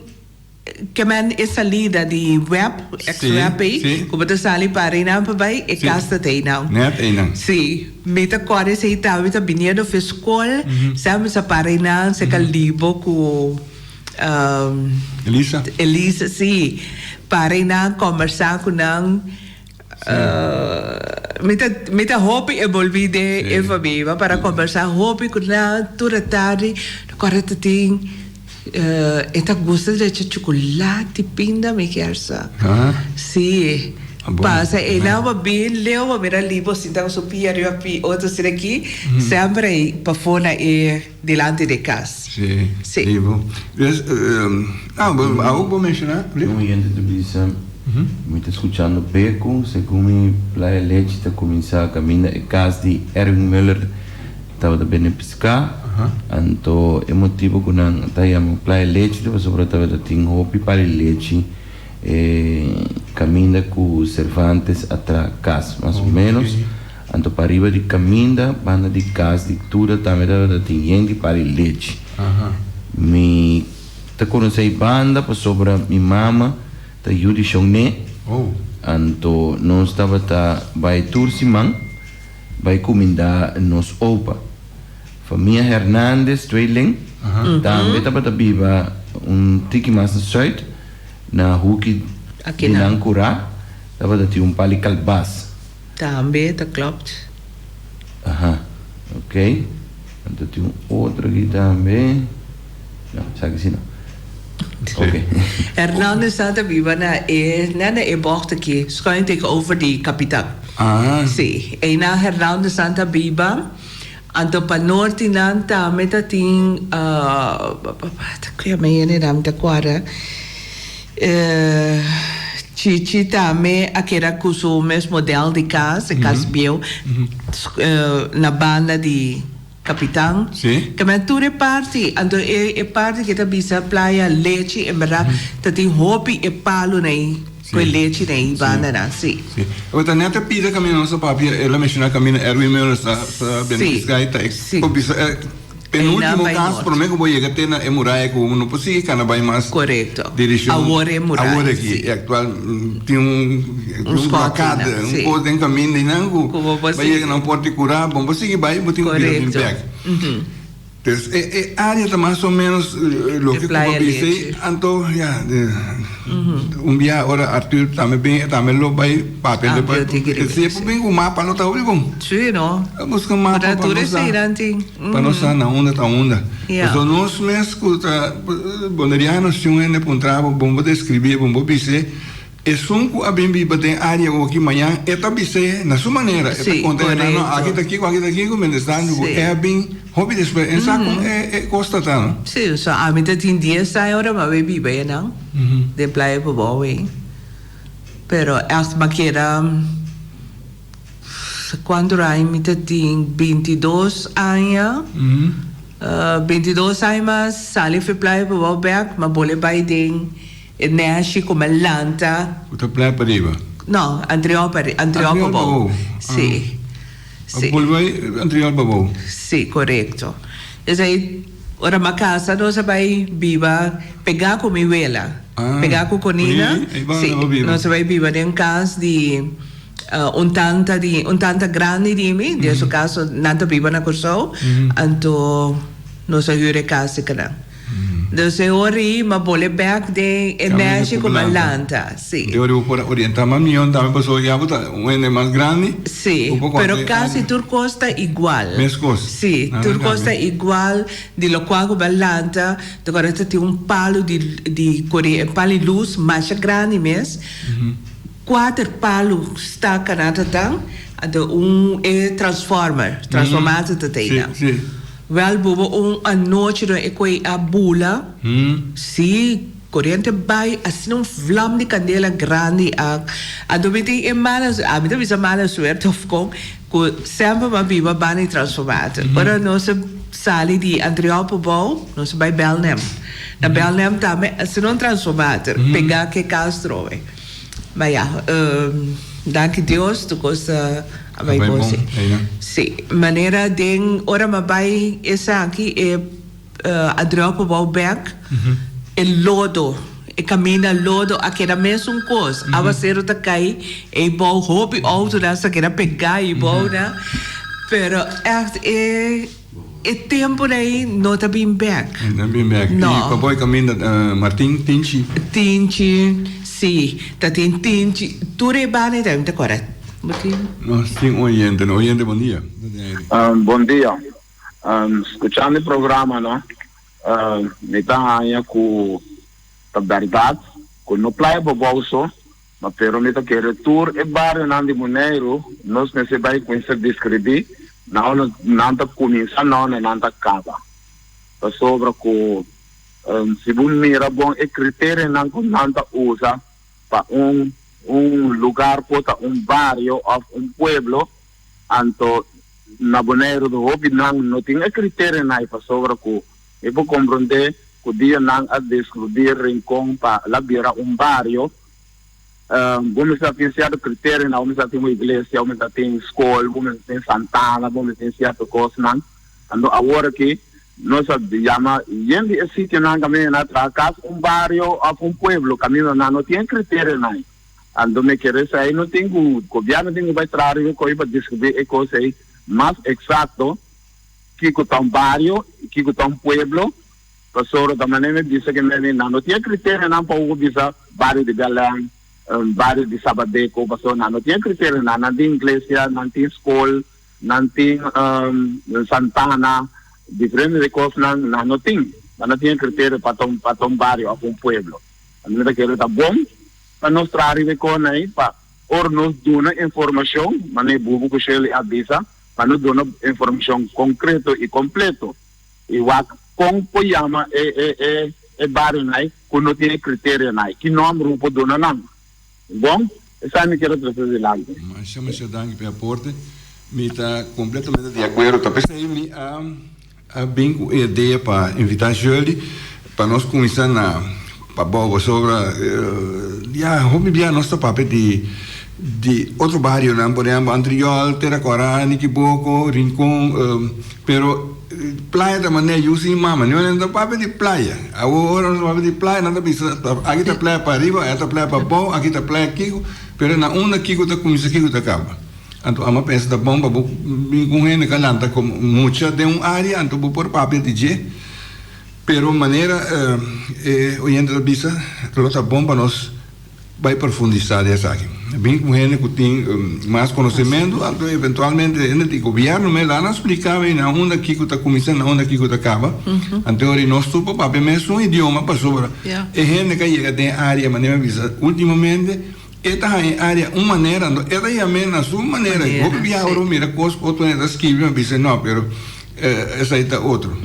ke men e salida di web, ex web ei, cu bo ta sali para einan pa bai, e cas ta ta einan. Net einan. Si. Mi ta kòrda esei tambe mi ta biniendo for skol, semper mi sa para einan serka Libo ku Elisa. Elisa, si. Para einan kòmbersá ku nan. Mi ta mi ta hopi envolví den e famia. Mi a para kòmbersá hopi ku nan tur e tardi. Mi kòrda ta tin e ta gusta drecha chukulati pinda mi kier sa. Si. Pasa e nan pa bin leu pa mira libo sinta ku su pia riba pi otro asina aki semper ei pafó na e dilanti di kas. Si, Si. libo. Dus, ah, bo awo bo menshoná, Libo? Un oyente ta bisa, Mi ta skuchando Beco, segun mi Playa Lechi ta kuminsá kaminda e kas di Erwin Muller tabata bende piská, anto e motibu ku nan ta yama Playa Lechi ta pasobra tabata tin hopi pali lechi. E caminda cu Cervantes a tra cas, mas o menos. Anto pariba di caminda, banda di cas di Tuda tambe tabata tin yen di pali lechi. Mi ta conoce e banda pasobra mi mama ta yu di Shon'é. Anto nos tabata bay tur siman bay cuminda nos opa. Famia Hernandez tweeling tambe tabata biba un tiki mas na zuid. Na huki di nan kurá tabata tin un pali kalbas. Tambe ta klopt. Aha, ok. Ok, anto tin un otro aki tambe. No, esaki si no. Ok. Hernandez ta ta biba na e net na e bocht aki, schuin tegenover di Kapitan. Ah. Si, einan Hernandez nan ta biba. Anto pa norti nan tambe ta tin ta kue mi hende nan mi ta kuadra Chichi tambe a keda ku su mes model di kas, e kas bieu na banda di Kapitan. Keme tur e parti, anto e parti ke ta bisa Playa Lechi en berdad ta tin hopi e palunan ei. Ku e lechi den e bandanan, sí. Sí. Awor ta net e pida kaminda nos a papia, el a menshoná kaminda Erwin Muller ta ta bende piská i ta e por bisa e penúltimo kas promé ku bo yega te na e muraya ku bo no por sigui kana bai mas Korekto. direkshon Awor e muraya, awor aki sí. e aktual tin un Un un blokada, skòt un kos den kaminda einan ku Ku bo por bo yega sigui. na un pòrti kurá bo por sigui bai bo tin ku bira bin Korekto. bèk. Pues e e área ta mas o ménos loke ku bo bisa ei, anto ya un bia ora Arthur tambe bin e tambe lo bai papia Ah, yo tin kere si e por bin ku mapa no ta hopi bon. Sí no. A buska mapa pa nos sa pa nos sa na unda ta unda. Pasobra nos mes ku ta boneriano si un hende puntra bo bon bo deskribí bon bo bis'é Esun ku a bin biba den área oki mañan e ta bis'é na su manera, e ta konta e nan, no, aki ta kiko, aki ta kiko, mientras tantu ku e a bin hopi despues, e sa kon e kos ta ta, no? Sí, so ami ta tin dies aña ora mi a bin biba einan, den Playa Pabou ei. Pero ègt mi a keda, kuantu aña mi ta tin? Bintidos aña, bintidos aña mi a sali for Playa Pabou bèk, mi a bole bai den. E neshi ku mi a lanta. Ku ta playa pariba? No, Antriol pari, Antriol pabou. Sí, sí. A bolbe bai Antriol pabou? Sí, korekto. Esei, ora mi a kasa nos a bai biba pegá ku mi wela. Pegá ku Conina. Sí, nos a bai biba den kas di un tanta di, un tanta grandi di mi, den su kaso nan ta biba na Kòrsou, anto nos a hür e kas di kanan. Dus e ora ei m'a bole bek den e neshi ku m'a lanta, si. E ora ei bo por a orientá mas mihó tambe pasobra ya bo ta un hende mas grandi. Si, pero kasi tur kos ta igual. Meskos. Si, tur kos ta igual di lokual ku bo a lanta. Ta kòrda ta tin un palu di di kore, un palu di lus masha grandi mes. Kuater palu staka nan ta tan, anto un e transformer, transformator ta ta einan. Si, si. Wel bobo un anochi don e koe a bula, si coriente bay asina un vlam di candela grandi a anto mi tin e mala ami ta bisa mala suerte of con cu semper mi a biba banda di transformator. Ora nos a sali di Antriol pa bou nos a bay Belnem, na Belnem tambe asina un transformator pega ke cas trowe. Ma ya, danki Dios tur cos a bay bon si. Si, manera den ora mi a bay esaki e a drop abou bek, e lodo, e caminda lodo a keda mesun cos, awacero ta cay eybou, hopi autonan sa keda pega eybou nan, pero echt e. E tempo ei no ta bin bek. No ta bin bek. No. I pa bo e kaminda Martin, Tinchi? Tinchi, si. Ta tin Tinchi. Tur e banda ei ta kore. Bo tin? Nos tin un oyente. Un oyente, bon dia. Bon dia. Skuchando e programa no, mi ta haña ku ta bèrdat ku no Playa Bobou so, ma pero mi ta kere tur e barionan di Boneiru nos mester bai kuminsá deskribí na unda nan ta kuminsá na unda nan ta kaba. Pasobra ku si bo mira bon e kriterionan ku nan ta usa pa un un lugar por ta un bario òf un pueblo, anto na Boneiru hopi nan no tin e kriterionan ei pasobra ku mi por komprondé ku dia nan a deskribí Rincon pa la bira un bario. Bo mester tin sierto kriterionan, bo mester tin un iglesia, bo mester tin skol, bo mester tin santana, bo mester tin sierto kosnan. Anto awor aki nos a yama yen di e sitionan kaminda nan a traha kas un bario òf un pueblo kaminda nan no tin e kriterionan ei. Anto mi kere esei no tin ku gobièrnu tin ku bai traha riba e kos ei pa deskribí e kos ei mas eksakto kiko ta un bario i kiko ta un pueblo. Pasobra ta manera mi bisa ke meni nan no tin e kriterionan pa hu bisa bario di Belèn, bario di Sabadeco, pasobra nan no tin e kriterionan. Nan tin iglesia, nan tin skol, Nan tin santana, diferente kosnan nan no tin. Nan no tin e kriterio pa ta pa ta un bario òf un pueblo. Mi ta kere ta bon pa nos traha riba e kosnan ei pa ora nos duna informashon, manera Bubu ku Shirley a bisa, pa nos duna informashon konkreto i kompleto i wak kon por yama e e e e barionan ei ku no tin e kriterionan ei, ki nòmber bo por duna nan. Bon, esaki mi kier a trese dilanti. Masha masha danki pa e aporte. Mi ta completamente di acuerdo. Ta p'esei mi a a bin cu e idea pa invita Shirley pa nos cuminsa na pabou pasobra ya hopi bia nos ta papia di di otro barionan por ehempel Antriol, Tera Cora, Nikiboko, Rincon pero Playa ta manera yu sin mama. Niun hende no ta papia di playa. Awor ora nos papia di playa nan ta bisa aki ta playa pa ariba, aya ta playa pa abou, aki ta playa kiko, pero na unda kiko ta kuminsa kiko ta kaba. Anto amo a pensa ta bon pa bo bin ku un hende ku a lanta komo mucha den un área anto bo por papia di dje. Pero manera e oyente ta bisa lo ta bon pa nos Bai profundisá den esaki. Bin ku hende ku tin mas konosementu, anto eventualmente hende di gobièrnu mes la nan spliká mi na unda kiko ta kuminsá, na unda kiko ta kaba. Anto ora nos tur por papia mesun idioma pasobra e hende ku a yega den e área manera mi a bisa últimamente e ta haña e área un manera anto e ta yam'é na su manera. Hopi biaha ora bo mira kos ku otro hende ta skibi mi a bisa no pero Esei ta otro.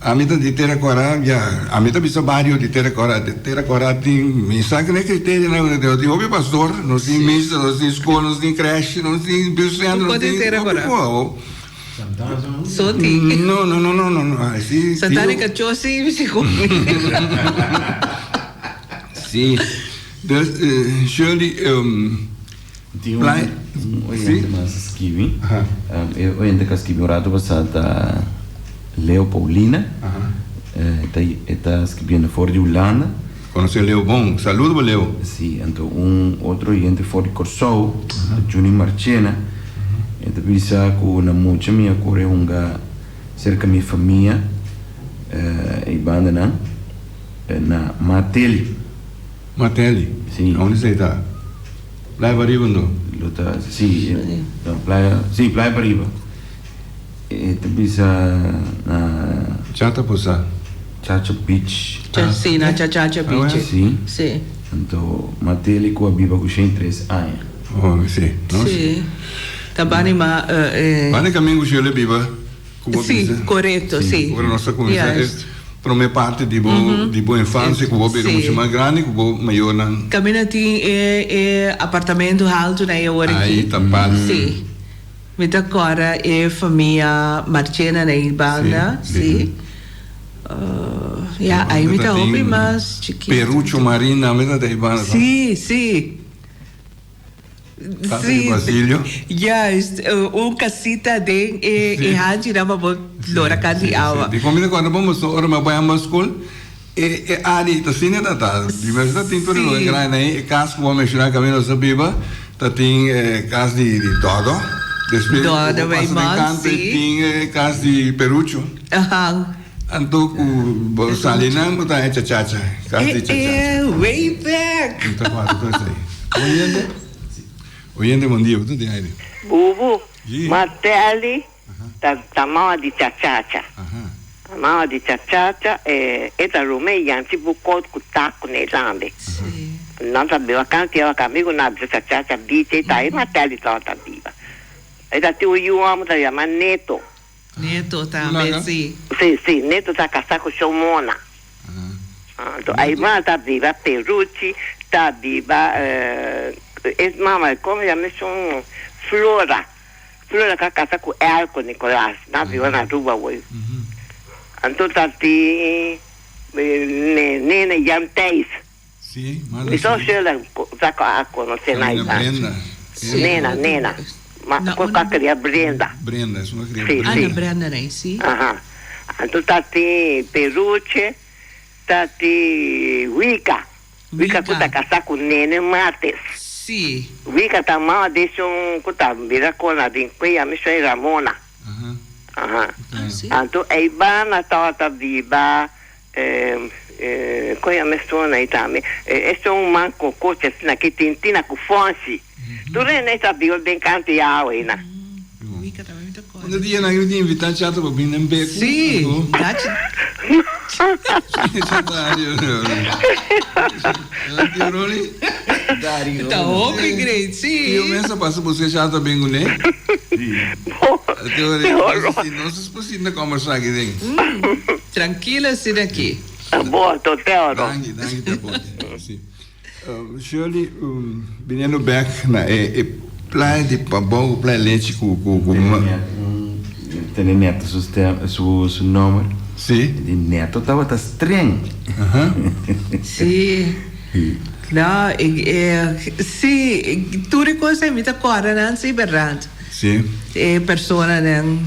Ami ta di Tera Kòrá, ya, ami ta bisa bario di Tera Kòrá. Tera Kòrá tin, mi sa kende kriterionan, nos tin hopi pastor, nos tin misa, nos tin skol, nos tin krèsh, nos tin burscentro, nos tin hopi kos. So tin. No, no, no, no, no, no. Si, Santana i kachó si, si komi. Si. Dus, Shirley, Tin un oyente mas a skibi. E oyente ku a skibi un ratu pasá ta Leo Paulina. E ta skibiendo for di Hulanda. Konosé Leo bon. Saludo pa Leo. Si, anto un otro oyente for di Kòrsou, ta Juni Marchena. E ta bisa ku na mucha mi a kore hunga serka mi famia ei bandanan na Mateli. Mateli? Si. Aunde esei ta? Playa Pariba ndo? Lo ta, si, na playa, si, Playa Pariba. E ta bisa na. Chata por sa? Chacha Beach. Si, na Chachacha Beach. Si. Si. Anto Mateli ku a biba ku shen tres aña. Oh, si. No? Si. Ta bani ma e. Bani kaminda ku Shirley biba. Ku bo Si, bisa. korekto, si. Ora nos ta kuminsá e Juist. promé parti di bo di bo infansia ku bo bira Si. muchu mas grandi ku bo mayornan. Kaminda tin e e apartamento haltu na e ora aki. Ai ta parti. Si. Mi ta kòrda e famia Marchena na e banda, Si, si. Ya, ai mi ta hopi mas chikitu. Perucho Marin tambe ta ta e banda. Si, si. Casa di Basilio. Juist, un casita den e e hanchinan pa bo lora kan di awa. Di kon mi ta kòrda bon pasobra ora mi a bai hamba skol e e área ta asina ta ta. Di mes ta tin tur e lugar grandi ahí e kas ku bo a menshoná kaminda nos ta biba ta tin e kas di di Dodo. Despues ku Dodo bo pasa den Raymond, kanto si. tin e kas di Perucho. Aha. Anto ku bo sali nan bo ta haña chachacha, kas di chachacha. E e way back. Mi ta kòrda tur esei. Oyente? Oyente bon dia, bo ta den aire. Bubu, Martelli ta ta mama di chachacha. Mama di chachacha e e ta rome yanchi bu kot ku tak kuné tambe. Nan ta biba kanti awa kamigu nan a bisa chachacha bichi e ta e Martelli tabata biba. E ta tin un yu hòmber ta yama Neto. Neto tambe, si. Si, si, Neto ta kasá ku Shon Mona. Anto Aymara ta biba Peruchi, ta biba es mama, komo yama esun? Flora. Flora ka kasa ku Elko Nicolas, nan biba na Aruba awor. Anto ta tin Nene Jan Thijs. Si, mas Mi así. socio la ta a conoce na Nena Ivan. Brenda. Sí. Nena, nena. Ma No, cu una a cria Brenda. Brenda, es una cria Sí, Brenda. Ana sí. Brenda rei, sí. Aha. Anto ta tin Peruche, ta tin Wika. Wika cu ta Wika. casa cu Nene Martes. Sí. Wika ta mama de esun cu ta bira cona den cueya, mi soy Ramona. Aha. Aha. Ah, sí. Anto Eibana tabata biba Kon yama e sona ei tambe? E son un man kokochi asina ki tin tina ku fonshi. Tur hende ei ta biba den kantu di awa ei na. Un dia nan tin invitá Chato pa bin den beku. Sí, Nachi. Tio Rolly. Ta hopi great, sí. Tio mes a pasa buska Chato bin kuné. Tio Rolly, nos es por sinta kombersá aki den. Trankil asina aki. Bo, te oro. Danki, danki Tio Pote. Sí. Shirley, biniendo bek na e playa di Pabou, playa Lechi ku ku ku. Tene Neto su stem, su su nomber. Sí. Di Neto tabata streng. Sí. No, e sí, tur e kos ei mi ta kòrda nan sí bèrdat. Sí. E personanan.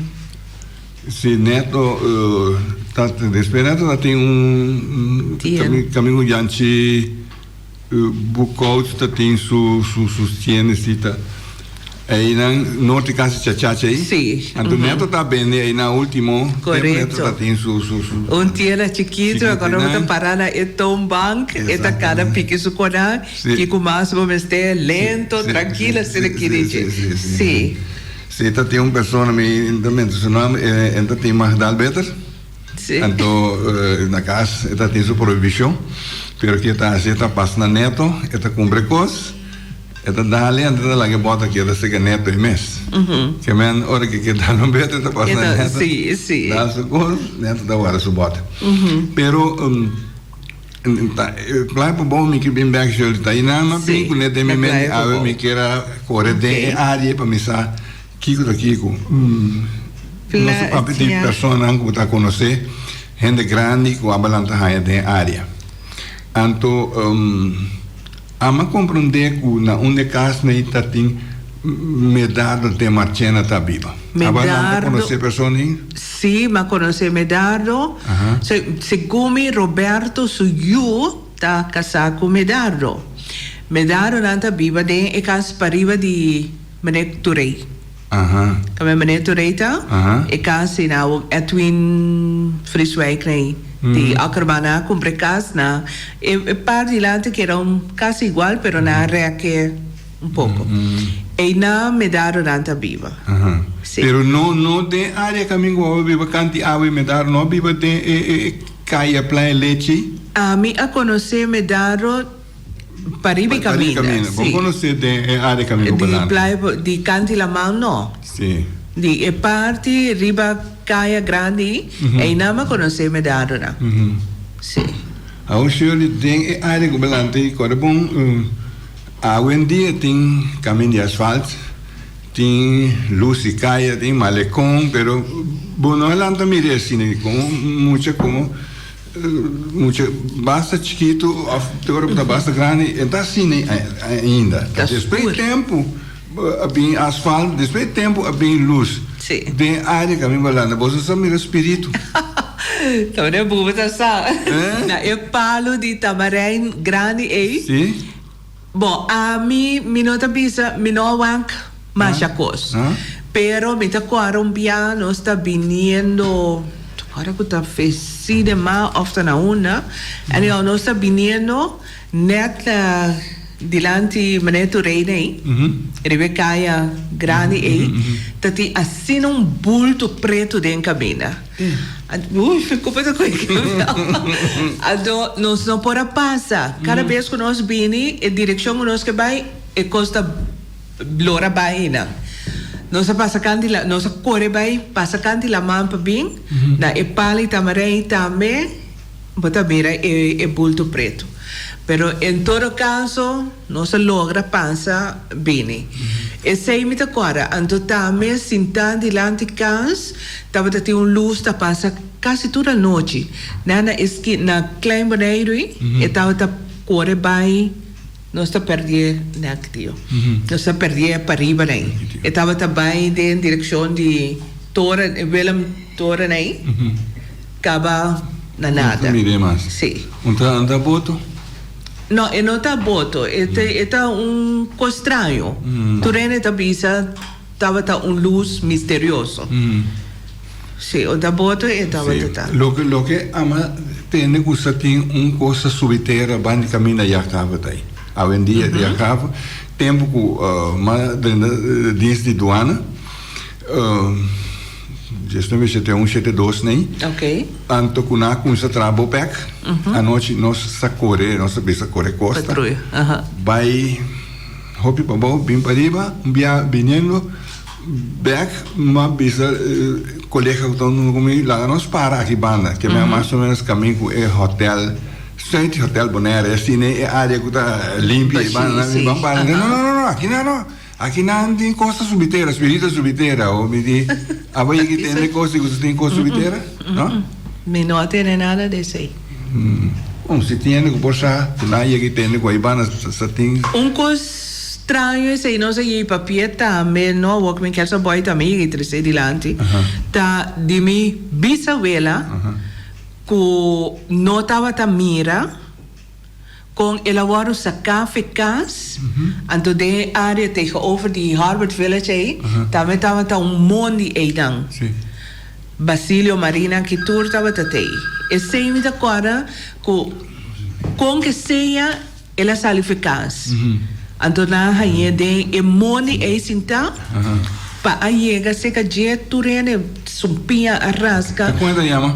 Sí, Neto ta despues Neto ta tin un kaminda ku Janchi Boekhout ta tin su su tiendesita einan norte kasi Chachacha ei. Sí. Anto Neto ta bende einan ultimo tempo Neto ta tin su su su. Un tienda chikitu akorda bo ta para na e toonbank e ta kada piki su kona kiko mas bo mester lento trankil asina kirichi. Sí. Si ta tin un persona mi ta menta su nomber e ta tin Magdal Beter. Si. Anto na cas e ta tin su prohibicion pero ke ta haci e ta pasa na Neto e ta cumpra e cos e ta dale anto e ta laga e bota keda cerca Neto e mes. Ke men ora ke ke dal un beter e ta pasa na Neto dal su cos Neto ta warda su bota. Pero. Playa Pabou mi ke bin bek Shirley ta einan mi a bin kuné den mi mente awe mi kier a kore den e área pa mi sa kiko ta kiko. Nos ta papia di personanan ku bo ta konosé, hende grandi ku aba lanta haña den e área. Anto Amo a komprondé ku na un de kasnan ei ta tin Medardo de Marchena ta biba. Aba nan ta konosé persona ei? Sí, mi a konosé Medardo. Segun mi Roberto su yu ta kasá ku Medardo. Medardo nan ta biba den e kas pariba di meneer Turey. Kamba meneer Turey ta? E kas ei na Edwin Vrieswijk nei di Akkerman a kumpra e kas na e par dilanti ku era un kas igual pero nan a rèk e un poko. Einan Medardonan ta biba. Sí. Pero no no den área kaminda ku bo a biba kanti awe Medardo no a biba den e e kaya Playa Lechi? Ami a konosé Medardo pariba e kaminda. Pariba e kaminda. Bo konosé den e área kaminda ku bo lanta? Di playa di kanti laman no. Sí. Di e parti riba kaya grandi einan mi a konosé Medardonan. Sí. Awor Shirley den e área ku bo lanta ei kòrda bon. Awendia tin kamin di asfalt, tin lus di kaya, tin malekon, pero bo no a lanta mira asina di komo mucha komo mucha basta chikitu òf te ora bo ta basta grandi e ta asina ainda. Ta Despues skur. tempu a bin asfalt, despues tempu a bin lus. Sí. Den área kamin bo a lanta bo sa mira spiritu. Ta manera bo ta sa. Eh? Na e palu di tamarijn grandi ei. Sí. Bon, ami mi no ta bisa, mi no a wak masha kos. Pero mi ta kòrda un bia nos ta biniendo, ta kòrda ku ta Fesi de Ma òf ta na unda, anyhow nos ta biniendo nèt na dilanti Meneer Toereen ei, riba e kaya grandi ei, ta tin asina un bulto pretu den kaminda. Uf, como ta koe Anto nos no por a pasa. Cada bes ku nos bini, e direkshon ku nos ke bai, e kos ta lora bai einan. Nos a pasa kanti la, nos a kore bai pasa kanti laman pa bin na e pala i tamarei tambe bo ta mira e e bulto pretu. Pero en todo kaso nos a logra pasa bini. Esei mi ta kòrda. Anto tambe sintá dilanti kas tabata tin un lus ta pasa kasi tur anochi. Na na eski na Klein Boneiru e tabata kore bai nos ta pèrdie nèk tio. Nos ta pèrdie pariba nei. E tabata bai den direkshon di toren Willem toren ei. Kaba na nada. No ta mir'é mas. Sí. Un ta anda boto? No, e no ta boto. E ta, e ta un kos straño. Tur hende ta bisa tabata un lus misterioso. Sí, un ta boto e tabata ta. Sí. Loke, loke ama tende ku sa tin un kos ta subi tera ban di kaminda Jachthaven ta ei. Awendia di Jachthaven, tempu ku m'a drenta dienst di duana. 19 shete un shete dos nei. Ok. Anto ku nan a kuminsá traha Bopec, anochi nos sa kore, nos ta bisa kore kosta. Patruya, aha. Bai hopi pabou, bin pariba, un bia biniendo bek, m'a bisa kolega ku ta huntu ku mi, laga nos para aki banda, ke men mas o menos kamin ku e hotel, Zuid Hotel Bonaire, asina e area ku ta limpia ei banda, Si, si. ban para, no, no, no, no, aki nan no. Aki nan tin kos ta subi tera, spiritu ta subi tera, o mi di, abo yegi tende kos di ku tin kos subi tera? No? Mi no a tende nada di esei. Bon, si tin hende ku por sa, ku nan yegi tende ku aibanda sa tin. Un kos straño esei nos a yegi papia tambe, no awor ku mi kier sa boy tambe yegi trese dilanti, ta di mi bisawela ku no tabata mira. Kon el a wòrdu saká fe kas, anto den e área tegenover di Harvard Village ei, tambe tabata un mondi einan. Basilio Marina ki tur tabata tei. Esei mi ta kòrda ku kon ke sea el a sali fe kas. Anto nan a hañ'é den e mondi ei sintá pa a yega serka dje tur hende sumpiña a raska. Kon e ta yama?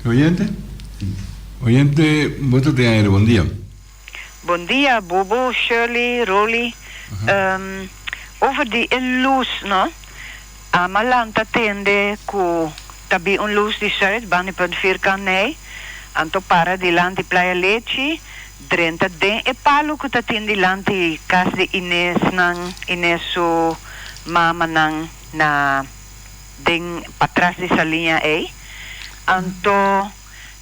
Oyente? Oyente, bo ta den aire, bon dia. Bon dia Bobo, Shirley, Rolly. Over di e lus no, ama lanta tende ku ta bi un lus di Zuid banda di Punt Vierkant nei, anto para dilanti Playa Lechi, drenta den e palu ku ta tin dilanti kas di Ines nan, Ines su mamanan na. Den patras di saliña ei. Anto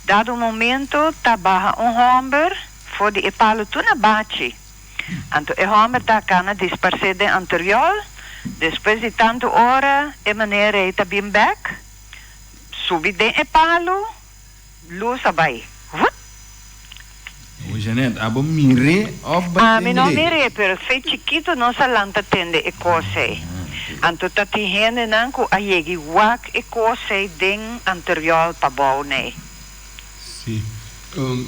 dado momento ta baha un hòmber for di e palu tur na bachi. Anto e hòmber ta kana disparsé den anteriòl. Despues di tantu ora e manera ei ta bin bèk, subi den e palu, lus a bai. Vut! O Jeanette, abo mir'é of ba Ami no tend'é? mir'é, pero fe chikito nos a lanta tende e kos ei. Anto ta tin hendenan ku a yeg'i wak e kos ei den anteriòl pabou nei. Sí.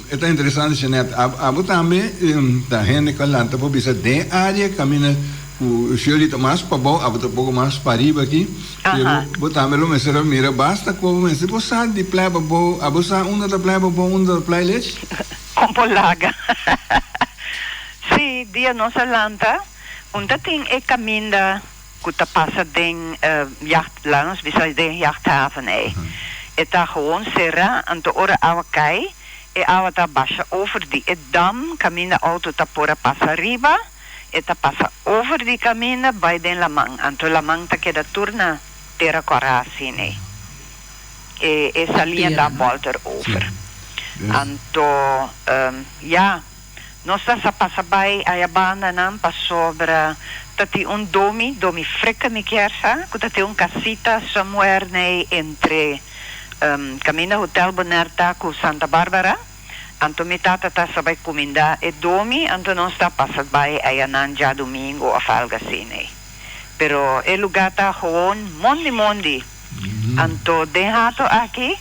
E ta interesante Jeanette. Abo tambe ta hende ku a lanta por bisa den área kaminda ku Shirley ta mas pabou, abo ta poko mas pariba aki. Pero bo tambe lo mester a mira basta ku bo mester por sa di playa pabou. Abo sa unda ta playa pabou, unda ta playa lech? Kon por laga. Sí, dia nos a lanta, un ta tin e kaminda ku ta pasa den jacht, laat nos bisa den jachthaven ei. E ta gewoon será, anto ora awa kai, e awa ta basha over di e dam kaminda outo ta por a pasa riba, e ta pasa over di kaminda bai den laman, anto laman ta keda tur na tera kòrá asin ei. E e salia ta bòlter over. Anto, ya, nos ta sa pasa bai aya bandanan pasobra ta tin un domi, domi Frikke mi kier sa, ku ta tin un kasita somewhere nei entre kaminda Hotel Bonaire ta ku Santa Barbara. Anto mi tata ta sa bai kumindá e domi, anto nos ta pasa bai ayanan djadumingu òf algu asina ei. Pero e lugá ta gewoon mondi mondi. Anto den hato aki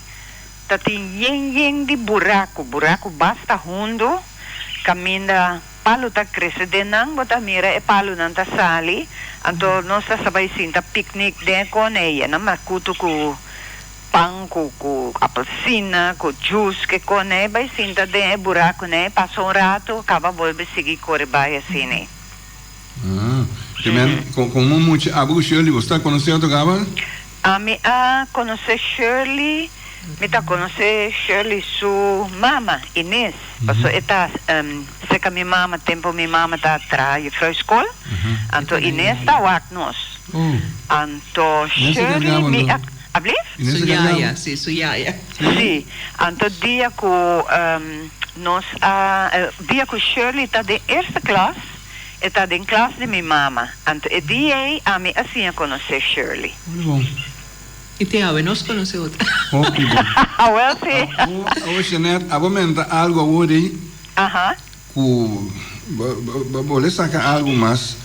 ta tin yen yen di buraku, buraku basta hundu, kaminda palu ta krese den nan, bo ta mira e palunan ta sali, anto nos ta sa bai sinta piknik den e kone ei, e nan makutu ku. Pan ku ku apelsina, ku juice ke kone bai sinta den e burakunan pasa un ratu kaba bolbe sigui kore bai asina. Ah, ke men komo mucha abo ku Shirley bo sta konosé otro kaba? Ami a konosé Shirley, mi ta konosé Shirley su mama Ines, paso e ta seka mi mama tempu mi mama ta traha juffrouw skol, anto Ines ta wak nos. Anto Shirley mi a. Ablief? Su yaya, si, su yaya. Si, anto dia ku nos a, dia ku Shirley ta den eerste klas, e ta den klas di mi mama. Anto e dia ei ami a siña konosé Shirley. Hopi bon. I te awe nos konosé otro. Hopi bon. Awel si. Awo Jeanette, abo menta algu awor ei. Aha. Ku bo bolbe saka algu mas,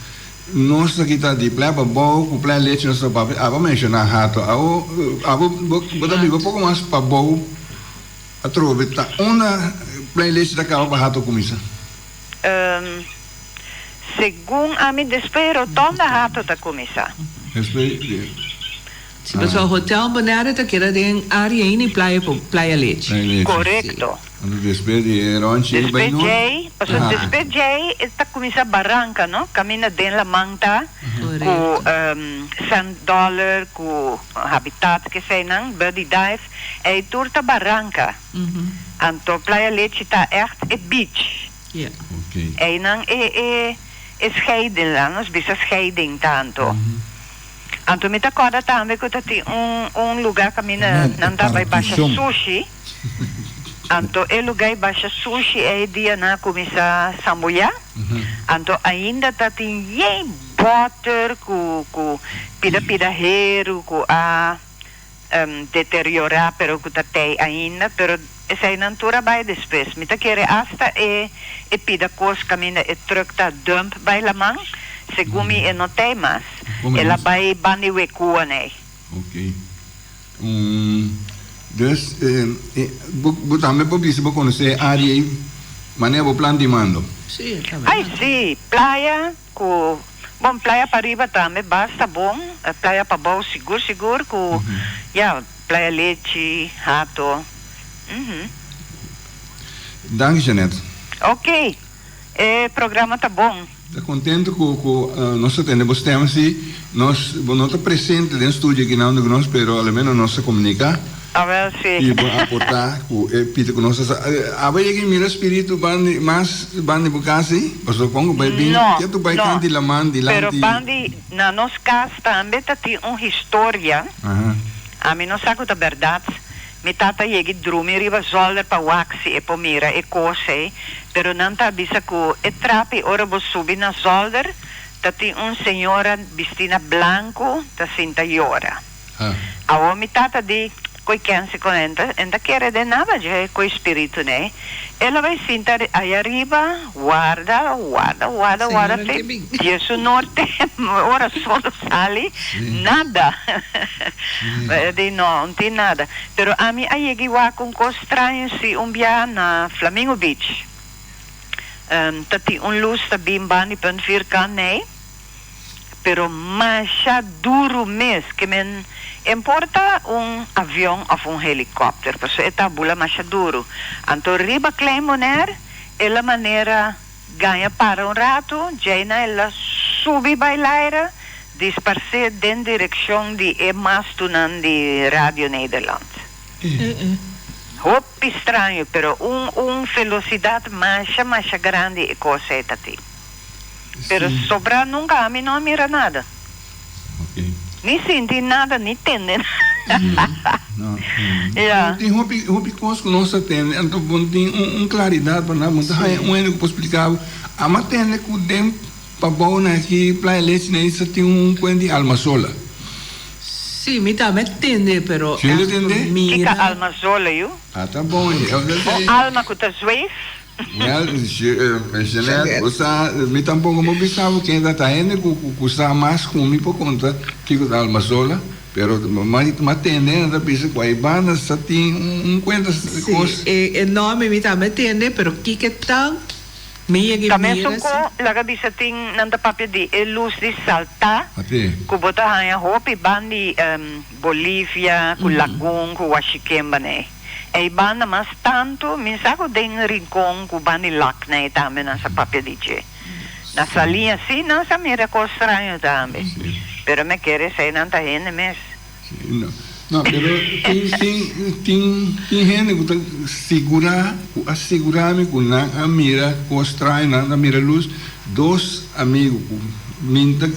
nos ta kita di playa pabou ku playa lechi nos ta papia, abo menshoná hato, abo abo bo ta biba poko mas pabou atrobe ta unda playa lechi ta kaba pa hato kuminsá? Segun ami despues rotonda hato ta kuminsá. Despues di. Si pasobra Hotel Bonaire ta keda den area ei ni playa Playa Lechi. Playa Lechi. Korekto. Anto despues di e ronchi ei bai Despues noord. djei, pasobra despues djei e ta kuminsá baranka no, kaminda den laman ta ku Sand Dollar, ku Habitat keseinan, Buddy Dive, ei tur ta baranka. Anto Playa Lechi ta ègt e beach. Einan e e e scheiding, laat nos bisa scheiding ta anto. Anto mi ta kòrda tambe ku ta tin un un lugá kaminda nan ta bai basha sushi. Anto e lugá ei basha sushi ei dia nan a kuminsá sambuyá. Anto ainda ta tin yen bòter ku ku pida pida heru ku a deteriorá pero ku ta tei ainda. Pero eseinan tur a bai despues. Mi ta kere asta e e pida kos kaminda e trùk ta dùmp bai laman, segun mi e no tei mas. El a bai banda di wekua nei. Ok. Dus bo tambe por bisa bo konosé e área ei manera bo plan di mando. Sí, tambe. Ai sí, playa ku bon playa pariba tambe basta bon, playa pabou sigur sigur ku ya Playa Lechi, Hato. Uhmm. Danki Jeanette. Ok, e programa ta bon. Ta contento cu cu nos ta tende bo stem si. Nos bo no ta presente den studio aki nan nos pero a lo menos nos ta comunica. Awel si. Y bo aporta cu e pita cu nos ta sa. Abo yega y mira spiritu bandi mas bandi bo cas si? Pasobra con cu bay bin No, ke tu bay no. canti laman dilanti. Pero bandi na nos cas tambe ta tin un historia. Aha. Ami no sa ku ta bèrdat. Mi tata yeg'i drumi riba zòlder pa wak si e por mira e kos ei, pero nan ta bisa ku e trapi ora bo subi na zòlder ta tin un señora bistí na blanku ta sinta yora. Awor mi tata di, Koe kense kon e n ta kere den nada dje koe spiritu nei. El a bai sinta aya riba, warda, warda, warda, warda Señora te ke bin. Jesu norte, ora solo sali, nada. E di no, no tin nada. Pero ami a yega i wak un kos straño si un bia na Flamingo Beach. Ta tin un lus ta bin banda di Punt Vierkant nei. Pero masha duru mes ke men importa un avion of un helikopter pasobra e ta bula masha duru. Anto riba Klein Bonaire el a manera gaña para un ratu, djaina el a subi bai laira disparsé den direkshon di e mastunan di Radio Nederland. Hopi straño pero un un velosidat masha masha grandi e kos ei ta tin. Pero sobrá nunca ami no a mira nada. Ni sinti nada, ni tende nada. Ya. Tin hopi, hopi cos cu nos ta tende, anto bo no tin un, un claridad pa nada, bo no ta haya un hende cu por splica bo. Ama tende cu den pabou na aki Playa Lechi na isla tin un cuen di alma sola. Sí, mi tambe tende, pero Si hende echt tende? mira. Kiko alma sola, yu? Ah, ta bon. Un alma cu ta zweef? Wel, Jeanette, bo sa, mi tampoco bo bisa bo ken ta, ta hende cu cu sa mas cu mi por conta kico ta alma sola, pero m'a tende nan ta bisa cu ai banda sa tin un cuenta cos. Si, e nomber mi tambe tende, pero kico ta, mi yega Ta mira mesun si. cu laga bisa tin nan ta papia di e luz di salta cu bo ta haña hopi bandi Bolivia cu Lagun cu Washikemba nei. Ei banda mas tantu, mi sa ku den Rincon ku banda di Lacney tambe nan sa papia di dje. Na Saliña si nan sa mira kos straño tambe, pero mi kere esei nan ta hende mes. No, no, pero tin, tin, tin, tin hende ku ta sigurá, ku a sigurá mi ku nan a mira kos straño, nan a mira lus. Dos amigu ku mi ta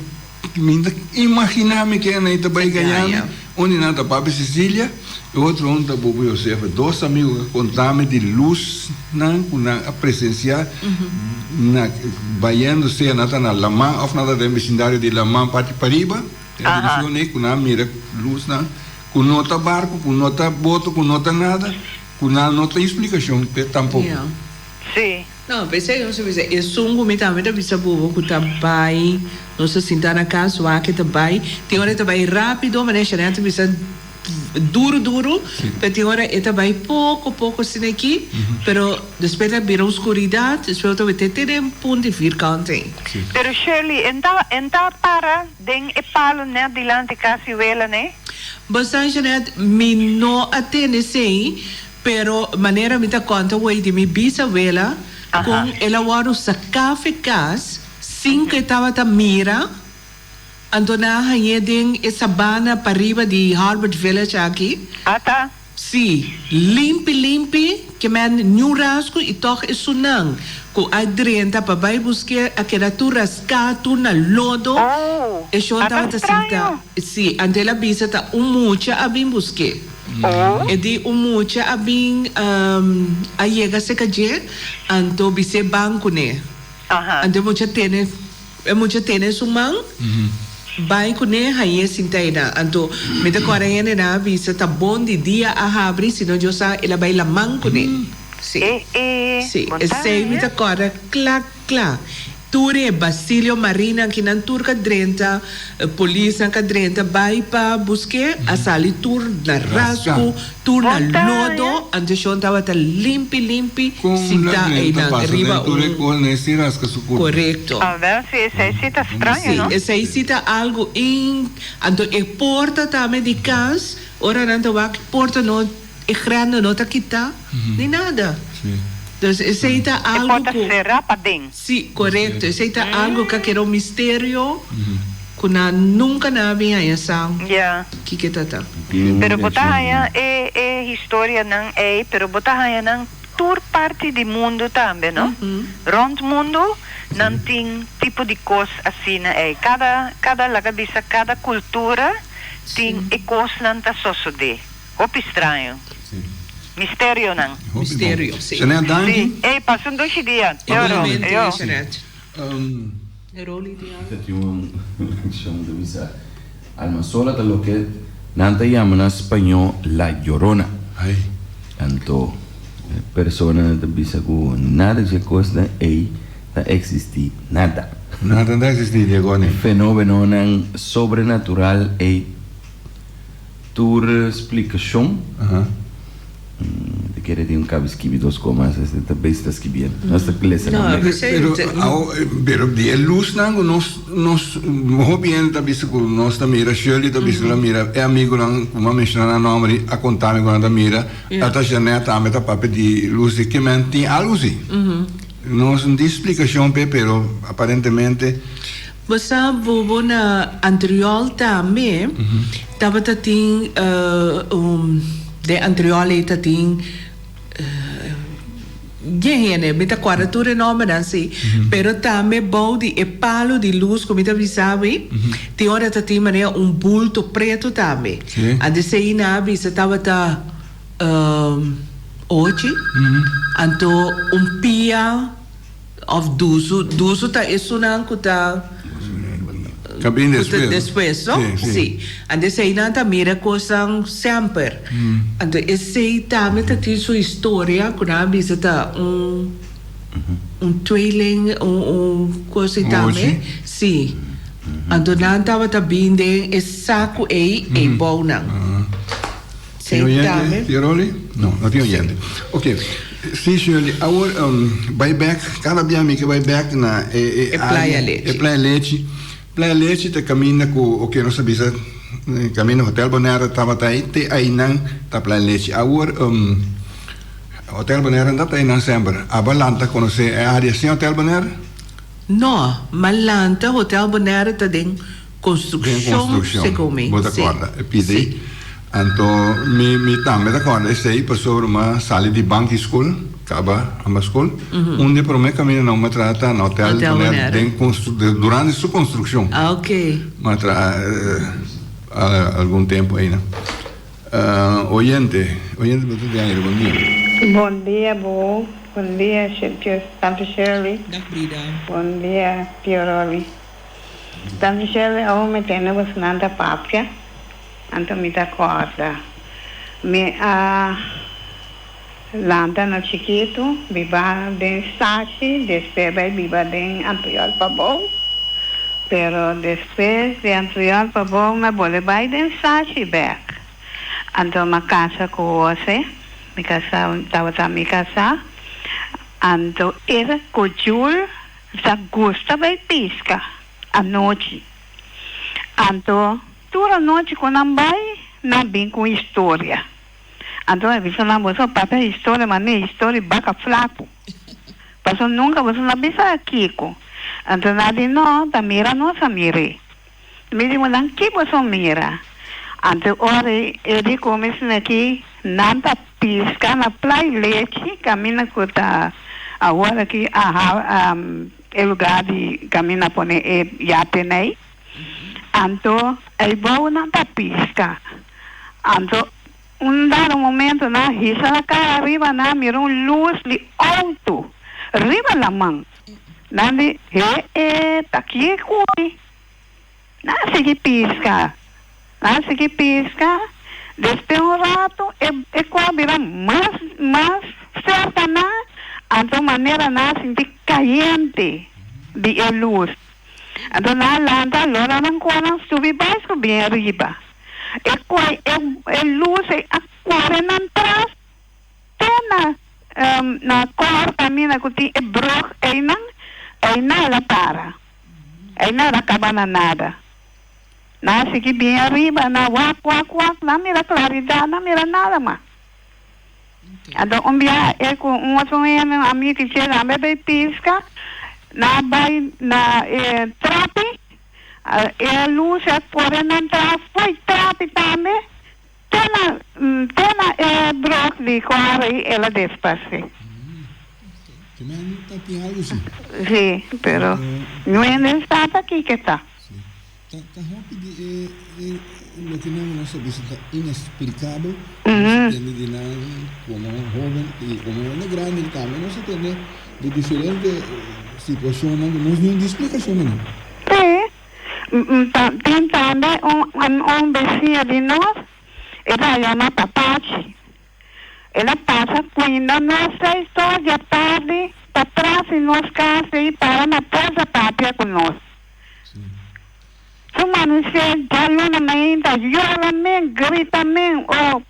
Mi ta imaginá mi ken nan ta bai gañá mi, un di nan ta Papi Cecilia, e otro un ta Bubu Josefa. Dos amigu a konta mi di lusnan ku nan a presensiá na bayendo sea nan ta na laman òf nan ta den bisindario di laman parti pariba, den direkshon ei ku nan a mira lusnan ku no ta barku, ku no ta boto, ku no ta nada, ku nan no tin splikashon p'e tampoko. Sí. No, p'esei nos ta bisa esun ku mi tambe ta bisa bobo ku ta bai, nos ta sinta na kas wak e ta bai, tin ora e ta bai rápido, manera Shanel ta bisa. duru duru, pero tin ora e ta bai poko poko asina aki, pero despues ta bira oscuridad, despues bo ta wete te den punt di vierkant ei. Pero Shirley, e n'ta e n'ta para den e palo net dilanti cas di wela ne? Bo sa Jeanette, mi no a tende esei, pero manera mi ta konta wei di mi bisawela, kon el a wòrdu saká fe kas sin ku e tabata mira, anto nan a hañ'é den e sabana pariba di Harbert Village aki. Ata? Sí, limpi limpi, ke men niun rasku i tòg esunnan ku a drenta pa bai busk'é a keda tur raská, tur na lodo. Oh, E shon ata tabata sinta. straño! Sí, anto el a bisa ta un mucha a bin busk'é. Oh. E di un mucha a bin a yega serka dje, anto bis'é ban kuné. Aha. Anto e mucha tene. E mucha tene su man, bai kuné, hañ'é sinta einan. Anto mi ta kòrda hendenan a bisa ta bon di dia a habri, sino Dios sa el a bai laman kuné. Sí. Sí, esei mi ta kòrda kla kla. Tur e Basilio Marina kinan tur ka drenta, polisnan ka drenta bai pa busk'é, a sali tur na rasku, Tur na lodo, anto shon tabata limpi limpi sintá einan riba un. Korekto. Sí, esei sí ta algu in. Anto e porta tambe di kas, ora nan ta wak e porta no, e grèndel no ta kitá ni nada. Dus esei ta algu ku. Sí, korekto. Esei ta algu ku a keda un misterio ku nan nunka nan a bin haña sa kiko ta ta. Pero bo ta haña e e historianan ei, pero bo ta haña nan tur parti di mundu tambe, no? Rònt mundu nan tin tipo di kos asina ei. Kada, kada, laga bisa kada kultura tin e kosnan ta sosodé. Hopi straño. Misterionan. Misterio, si. Jeanette, danki. Si. Ey, pasa un dushi dia. Oro. Igualmente, Eyo. Jeanette. Rolly di Ta tin un accion ta bisa Alma sola ta loke nan ta yama na spañó La Llorona. Ay. Anto e persona ta bisa ku nada dje kosnan ey ta existi nada. Nada ta existi, Diego. E fenomenonan sobrenatural ey Tur splikashon ta kere tin un kabi skibi dos komas este ta bes ta skibiendo nos ta lesa nan mes. Pero awo pero di e lusnan ku nos nos hopi hende ta bisa ku nos ta mira Shirley ta bisa la mira e amigunan ku mi a menshona nan nomber di a konta mi ku nan ta mira ata Jeanette tambe ta papia di lus di kimen tin algu si nos no tin splikashon p'e pero aparentemente. Bo sa bobo na Antriol tambe tabata tin un den Antriol ei ta tin bien hende mi ta cuadra tur e nombernan si pero tambe bou di e palo di luz cu mi ta bisa mi tin ora ta tin manera un bulto preto tambe antes ei nan a bisa tabata ochi anto un pia. Of duzu, duzu ta esunnan ku ta Ka bin ku ta despues. despues, no? Sí, sí. Sí. Anto eseinan ta mira kosnan semper. Anto esei tambe ta tin su historia ku nan a bisa ta un un tweeling, un un kos ei Un tambe. ochi? Sí. Anto nan tabata bin den e saku ei, ei bou nan. Tin oyente, Tio Rolly? No, no tin oyente. Ok, si Shirley, awor bai bek, kada bia mi ke bai bek na e E e Playa área, Lechi. e Playa Lechi. Playa Lechi ta kaminda ku, ok, nos a bisa kaminda Hotel Bonaire tabata ei, te einan ta Playa Lechi. Awor Hotel Bonaire no tabata einan semper. Aba lanta konosé e área sin Hotel Bonaire? No, ma lanta Hotel Bonaire ta den Den construccion, construccion, segun mi. bo ta Sí. corda e pidi. Sí. Anto mi mi tambe ta corda esey pasobra mi a sali di banki school, caba amba school, un di e prome camina nan mi a traha ta na Hotel Hotel Bonaire Bonaire. den constru durante su construccion. Ah, ok. Mi a traha algun tempo eynan. Oyente, oyente bo ta den aire, bon dia. Bon dia bo, bon dia Tante Shirley, Dag Brida. bon dia Tio Rolly. Tante Shirley awo mi tende bosnan ta papia, anto mi ta kòrda mi a lanta na chikitu biba den Sashi, despues bai biba den Antriol Pabou, pero despues di Antriol Pabou mi a bolbe bai den Sashi bèk. Anto m'a casa cu Jose, mi casa tabata mi casa. Anto e cu Jul sa gusta bay pisca anochi. Anto tur anochi cu nan bay, nan bin cu historia. Anto mi a bisa nan, boso a papia historia, ma mi historia di baca flaco. Pasobra nunca boso no a bisa kico. Anto nan a di, no, ta mira nos a mir'é. Mi di, nan ki boso mira? Anto ora e di ku mi esaki, nan ta piska na Plai Lechi, kaminda ku ta awor aki aha e lugar di kaminda pone e yate nei. Anto eibou nan ta piska. Anto un dado momento nan hisa nan kara riba nan a mira un lus di outo riba laman. Nan di, He e, ta ki kui? Nan a sigui piska. Nan a sigui piska. Despues un rato e e kua bira mas mas serka nan, anto manera nan a sinti kayente di e lus. Anto nan a lanta lora nan kua nan subi bai subi ariba. E kua e e lus ei a kore nan tras te na na kor kaminda ku tin e brug einan, einan el a para. Einan el a kaba na nada. Nan a sigui bin ariba, nan a wak wak wak, nan a mira klaridat, nan a mira nada mas. Anto un biaha e ku un otro hende, un amigu ki chega nan bai piska, nan a bai na e trapi, e lus a kore nan tras foi trapi tambe, te na te na e brug di kòrda ei el a desparsé. Sí, pero no hende sa ta kiko ta. Ta ta hopi di e e loke nan nos a bisa ta inexplicabel. Nos a tende di nan como hoben y como hende grandi tambe nos a tende di diferente situacionnan cu nos no di explicacion nan. Sí, ta tin tambe un un beciña di nos e ta yama Papachi. El a pasa cuinda nos seis or di atardi patras di nos cas ei para na porta papia cu nos. Su manisé djaluna mainta yora men, grita men o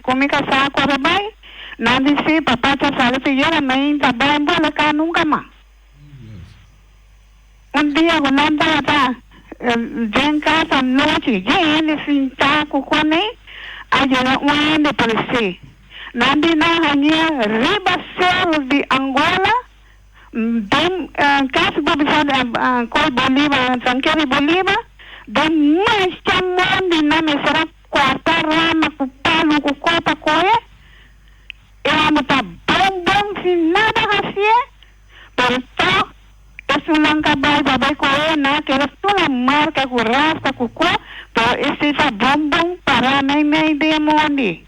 cu mi casá core bai. Nan di si, papá ta sali fi yora mainta bai bole ca nunca mas. Un dia cu nan tabata den casa anochi, dje hende sintá cu cone, a yega un hende polisé. Nan di nan hañ'é riba cero di Angola, den casi por bisa coy Bolívar, tranquero di Bolívar, den masha mondi nan mester a corta rama cu palu cu copa coye, e hende ta bon bon sin nada hacié. Pero tòg esunnan ka bai pa bai kohe nan keda tur a marka ku rasta ku ko, pero esei ta bon bon pará meimei den e mondi.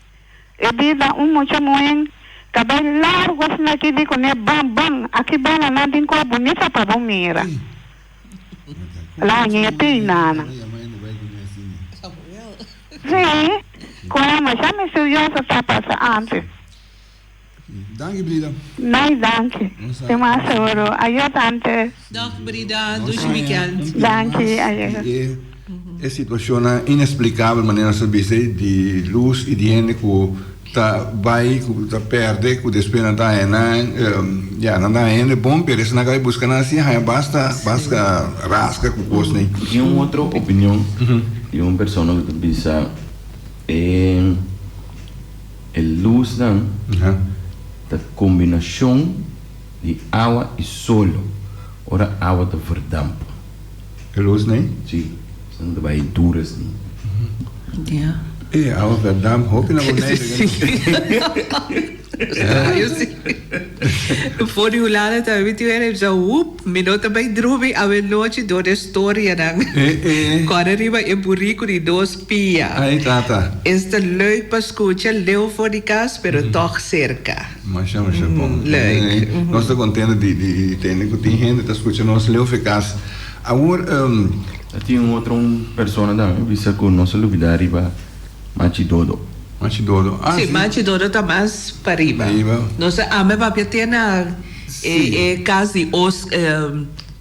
E di ta un mucha muhé ka bai largu asina aki di kuné ban ban aki banda nan tin ko bunita pa bo mira. La ñe peinana. Sí, koe masha misterioso ta pasa antes. Danki Brida. Nay danki. Te mas seguro. Ayo tante. Dag Brida, dushi weekend. Danki, ayo. E e situacionnan inexplicabel manera nos ta bisa ei di luz y di hende cu ta bay cu ta perde cu despues nan ta haya nan ya nan ta haya hende bon pero esnan ka bay busca nan asi haya basta basta rasca cu cosnan ei. Tin un otro opinion di un persona cu ta bisa e. E lusnan ta kombinashon di awa i solo ora awa ta verdamp. E lusnan ei? Si, esnan ta bai dura asina. E awa verdamp hopi na Bonaire. For di Hulanda tambe mi tin wera bisa hup mi no ta bai drumi awenochi door e storianan kòrda riba e buriku di dos pia. Ay tata. Es ta leuk pa skucha leu for di kas pero tòg serka. Masha masha bon. Leuk. Nos ta kontento di tende ku tin hende ta skucha nos leu for kas. Awor. Ta tin un otro un persona tambe bisa ku nos a lubida riba Machi Dodo. Machi Dodo. Ah, Sí, Machi Dodo ta mas pariba. Pariba. Nos a ame papia te na e, e cas di Os,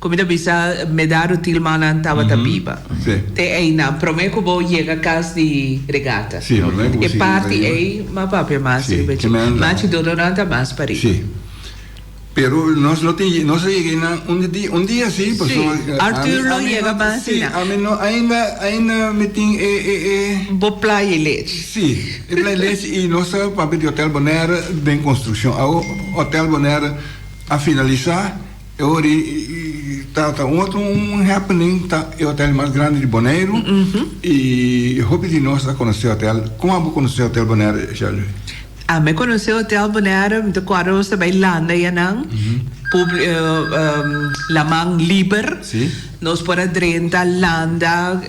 Ku mi ta bisa Medardo Tielmannan tabata biba. Te einan, promé ku bo yega kas di Regata. E parti ei m'a papia mas riba dje. Machi Dodonan ta mas pariba. Sí. Pero nos lo tin, nos a yega einan un di un dia sí, pasobra. Sí, Arthur lo yega mas einan. Sí, ami no, ainda, ainda mi tin e, e, e. Bo Playa Lechi. Sí, e Playa Lechi i nos ta papia di Hotel Bonaire den konstrukshon. Awor Hotel Bonaire a finalisá. E ora ei ta un otro un happening, ta e hotel mas grandi di Boneiru i hopi di nos a konosé hotel. Kon abo konosé Hotel Bonaire, Shirley? Ami a konosé Hotel Bonaire, mi ta kòrda nos ta bai landa ayanan, laman liber, nos por a drenta, landa,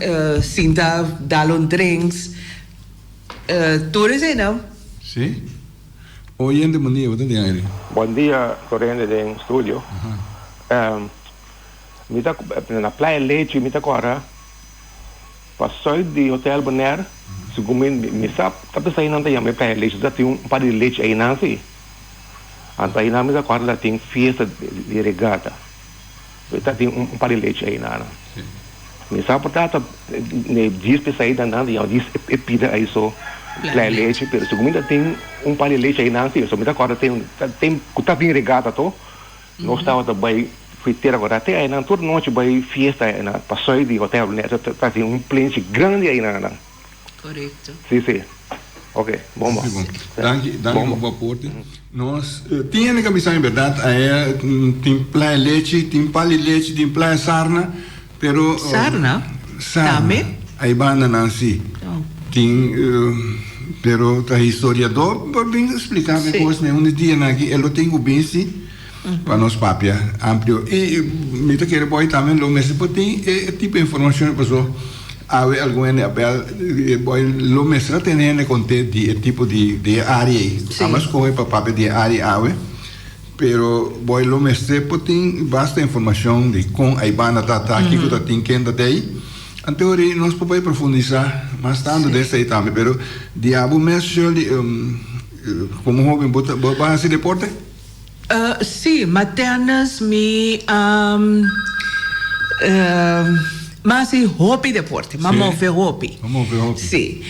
sinta dal un drinks, tur eseinan. Sí. Oyente bon dia, bo ta den aire. Bon dia tur hende den studio. Mi ta na Playa Lechi mi ta kora pa suit di Hotel Bonaire segun mi mi sa ta pensa einan ta yama e Playa Lechi ta tin un par di lechi einan si anto einan mi ta kora ta tin fiesta di regata ta tin un par di lechi einan Mi sa por ta ta ne djis p'esei nan ta yama djis e pida ei so playa lechi pero segun mi ta tin un par di lechi einan si so mi ta kòrda tin tin ku ta bin regata to nos tabata bai fritera kòrda te einan tur nochi bai fiesta einan pasoi di hotel ta tin un plenchi grandi einan nan. Korekto. Si si ok bon bon. Si bon. Danki danki pa bo aporte. Nos tin hende ka bisa en berdad aya tin playa lechi, tin pali lechi, tin playa sarna, pero Sarna? Sarna. Tambe? Ay banda nan si. Tin pero ta historiador por bin splika mi kos ne un di dianan aki e lo tin ku bin si pa nos papia amplio y mi ta kere boy tambe lo mester por tin e tipo informacion paso awe algun hende a bel e boy lo mester a tene hende conte di e tipo di di e area ey amo a scoge pa papia di e area awe pero boy lo mester por tin basta informacion di con aybanda ta ta kico ta tin ken ta tey anto ori nos por bay profundisa mas tanto den esey tambe pero di abo mes Shirley como hoben bo ta bo a haci deporte? Sí, ma tennis mi a mi a hasi hopi deporte, mi a move hopi. A move hopi. Sí.